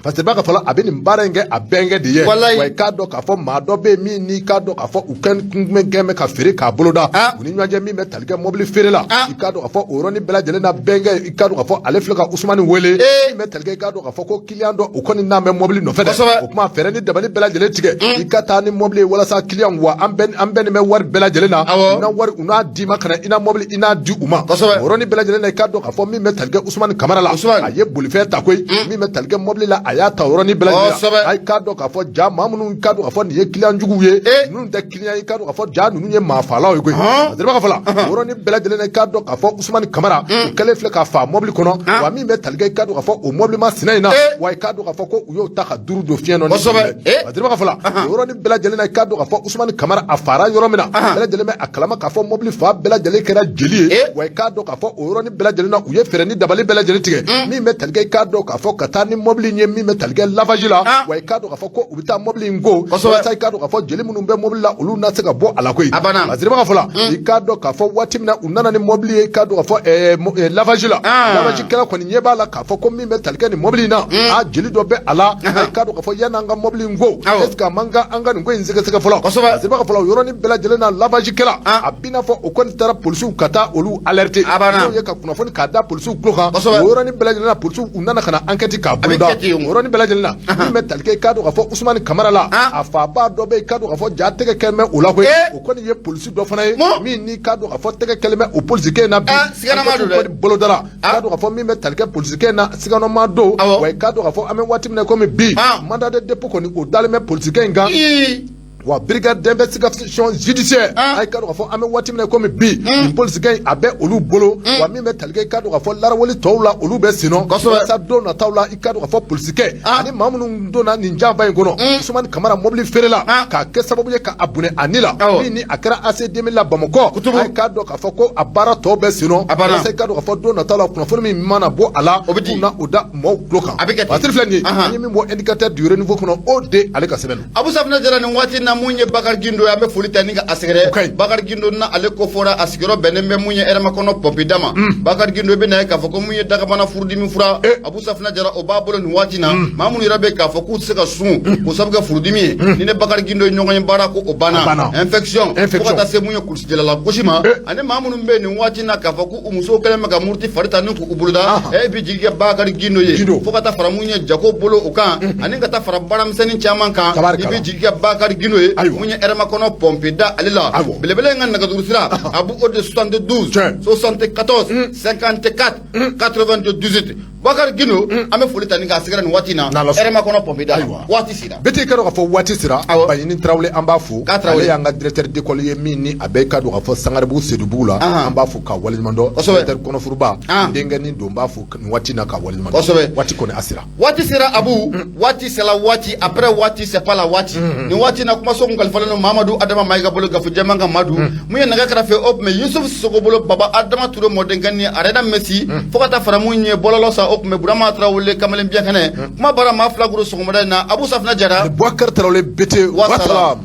Parce que b'a ka fɔ la, a bɛ nin baara in kɛ a bɛnkɛ de ye. Wa i k'a dɔn k'a fɔ maa dɔ bɛ yen min n'i k'a dɔn k'a fɔ u kɛn kun bɛ kɛn bɛ ka feere k'a boloda u ni ɲɔgɔn cɛ, min bɛ tali kɛ mobili feere la. I k'a dɔn k'a fɔ o yɔrɔnin bɛɛ lajɛlen na, bɛnkɛ, i k'a dɔn k'a fɔ ale filɛ ka Usumani wele, min bɛ tali kɛ, i k'a dɔn k'a fɔ ko client dɔ, o kɔni n'an bɛ mobili nɔfɛ dɛ. O kuma fɛɛrɛ ni dabali bɛɛ lajɛlen tigɛ, i ka taa ni mobili ye walasa client wa an bɛɛ nin bɛ wari bɛɛ lajɛlen na. U na wari, u n'a d'i ma ka na i na mobili, i n'a di u ma. O yɔrɔnin bɛɛ lajɛlen na, i k'a dɔn k'a fɔ min bɛ tali kɛ Usumani Kamara la, a ye bolifɛn ta koyi, min bɛ tali kɛ mobili la, a y'a ta o yɔrɔnin bɛɛ lajɛlen na. A k'a dɔn k'a fɔ ja maa minnu k'a dɔn k'a fɔ nin ye client juguw ye, ninnu tɛ client ye, k'a dɔn k'a fɔ ja ninnu ye maa faalaw ye koyi. Masiriba ka fɔ la, o yɔrɔnin bɛɛ lajɛlen na, i k'a dɔn k'a fɔ Usumani Kamara, o kɛlen filɛ k'a fa mobili kɔnɔ, wa min bɛ tali kɛ, i k'a dɔn k'a fɔ o mobili masina in na, wa i k'a dɔn k'a fɔ ko u y'o ta ka duuru don fiɲɛ nɔ. Masiriba ka fɔ la, o yɔrɔnin bɛɛ lajɛlen na, i k'a dɔn k'a fɔ Usumani Kamara a fara yɔrɔ min na, bɛɛ lajɛlen bɛ a kalama k'a fɔ mobili fa bɛɛ lajɛlen kɛra jeli ye. Wa i k'a dɔn k'a fɔ o yɔrɔnin bɛɛ lajɛlen na, u ye fɛɛrɛ ni dabali bɛɛ lajɛlen tigɛ, min bɛ tali kɛ, i k'a dɔn k'a fɔ ka taa ni mobili in ye, min bɛ tali kɛ lavage la. Wa i k'a dɔn k'a fɔ ko u bɛ taa mobili in ko walasa i k'a dɔn k'a fɔ jeli minnu bɛ mobili la, olu na se ka bɔ a la koyi. A banna. Masiriba ka fɔ la, i k'a dɔn k'a fɔ waati min na u nana ni mobili ye, i k'a dɔn k'a fɔ lavage la, lavage kɛla kɔni ɲɛ b'a la k'a fɔ ko min bɛ tali kɛ nin mobili in na, a jeli dɔ bɛ a la. I k'a dɔn k'a fɔ yanni an ka mobili in ko, est ce que a man kan an ka nin ko in sɛgɛsɛgɛ fɔlɔ? Masiriba ka fɔ la, o yɔrɔnin bɛɛ lajɛlen na, lavage kɛla, a b'i n'a fɔ o kɔni taara polisiw ka taa olu alerter. A banna. N'o ye ka kunnafoni k'a da polisiw tulo kan. O yɔrɔnin bɛɛ lajɛlen na, polisiw u nana ka na enquête k'a boloda. Kɛ ten o. O yɔrɔnin bɛɛ lajɛlen na, min bɛ tali kɛ, i k'a dɔn k'a fɔ Usumani Kamara la, a faaba dɔ bɛ yen, i k'a dɔn k'a fɔ ja tɛgɛ kɛlen bɛ o la koyi. O kɔni ye polisi dɔ fana ye min n'i k'a dɔn k'a fɔ tɛgɛ kɛlen bɛ o polisikɛ in na bi. Siganama don dɛ. Enquête kɔni bolodara, k'a dɔn k'a fɔ min bɛ tali kɛ polisikɛ in na, siganama don. Wa i k'a dɔn k'a fɔ an bɛ waati min na komi bi, mandat de dépôt kɔni o dalen bɛ polisikɛ in kan. Wa brigade d'investigation judiciaire, a k'a dɔn k'a fɔ an bɛ waati min na komi bi, nin polisikɛ in a bɛ olu bolo. Wa min bɛ tali kɛ, i k'a dɔn k'a fɔ laraweli tɔw la, olu bɛ sen nɔ. Walasa don nataw la, i k'a dɔn k'a fɔ polisikɛ ani maa minnu donna nin janfa in kɔnɔ, Usumani Kamara mobili feerela, k'a kɛ sababu ye k'a bɔnɛ a ni la, min ni a kɛra AC 2000 la Bamakɔ, a k'a dɔn k'a fɔ ko a baara tɔw bɛ sen nɔ. Walasa i k'a dɔn k'a fɔ don nataw la, kunnafoni min mana bɔ a la, O bɛ di. K'u na o da maaw tulo kan. A bɛ kɛ ten. Waati filɛ nin ye, an ye min bɔ Indicateur du Renouveau kɔnɔ, o de ale ka sɛbɛn don. Abu Safinɛ Jara, nin waati na, mun ye Bakari Gindo ye, an bɛ foli ta ni ka a sɛgɛrɛ. O ka ɲi. Bakari Gindo na ale ko fɔra, a sigiyɔrɔ bɛnnen bɛ mun ye Hɛrɛmakɔnɔ pɔnpida ma. Bakari Gindo bɛ na ye k'a fɔ ko mun ye dagabana furudimi fura, Abu Safinɛ Jara, o b'a bolo nin waati na. Maa minnu yɛrɛ bɛ k'a fɔ k'u tɛ se ka sun k'o sababu kɛ furudimi ye, ni ne Bakari Gindo ye ɲɔgɔn ye baara ko o banna. A banna. Infection, fo ka Infection. taa se mun ye kulusijalala gosi ma, ani maa minnu bɛ nin waati na k'a fɔ k'u musow kɛlen bɛ ka muruti fari ta ni k'u boloda, e bɛ jigi kɛ Bakari Gindo ye. Gindo. Fo ka taa fara mun ye jago bolo o kan, ani ka taa fara baaramisɛnnin caman kan, i bɛ jigi kɛ Bakari Gindo ye. Mun ye Hɛrɛmakɔnɔ pɔnpeda ale la, belebele in ka nɛgɛjuru sira, a b'o de 72 74 54 98. Bakari Gindo, an bɛ foli ta ni k'a sɛgɛrɛ nin waati in na Hɛrɛmakɔnɔ pɔnpeda. Waati sera. Bɛɛ i ka dɔn k'a fɔ waati sera. Baɲini Tarawele, an b'a fo. K'a Tarawele. Ale y'an ka directeur d'école ye, min ni a bɛ i ka dɔn k'a fɔ Sangaribugu Sedubugu la. An b'a fo k'a waleɲuman dɔn. Directeur kɔnɔfuruba denkɛ ni don, b'a fo nin waati na k'a waleɲuman dɔn. Waati kɔni a sera. Waati sera, Abu, waati sera. Waati après waati, c'est pas la waati. Nin waati na, kumaso kun kalifalen don Mamadu Adama Mayiga bolo, gafe jɛman kan Madu. Mun ye nɛgɛ kɛrɛfɛ, o tun bɛ Yusuf Sogo bolo, Baba Adama Ture mɔdenkɛ ni Arena Messi, fo ka taa fara mun ye bɔlɔlɔ sa, o tun bɛ Burama Tarawele kamalen biɲɛ kɛnɛ. Kuma bara maa fila goro sɔgɔmada in na, Abu Safinɛ Jara, Boubacar Tarawele Bete. Wasalam. Wasalam.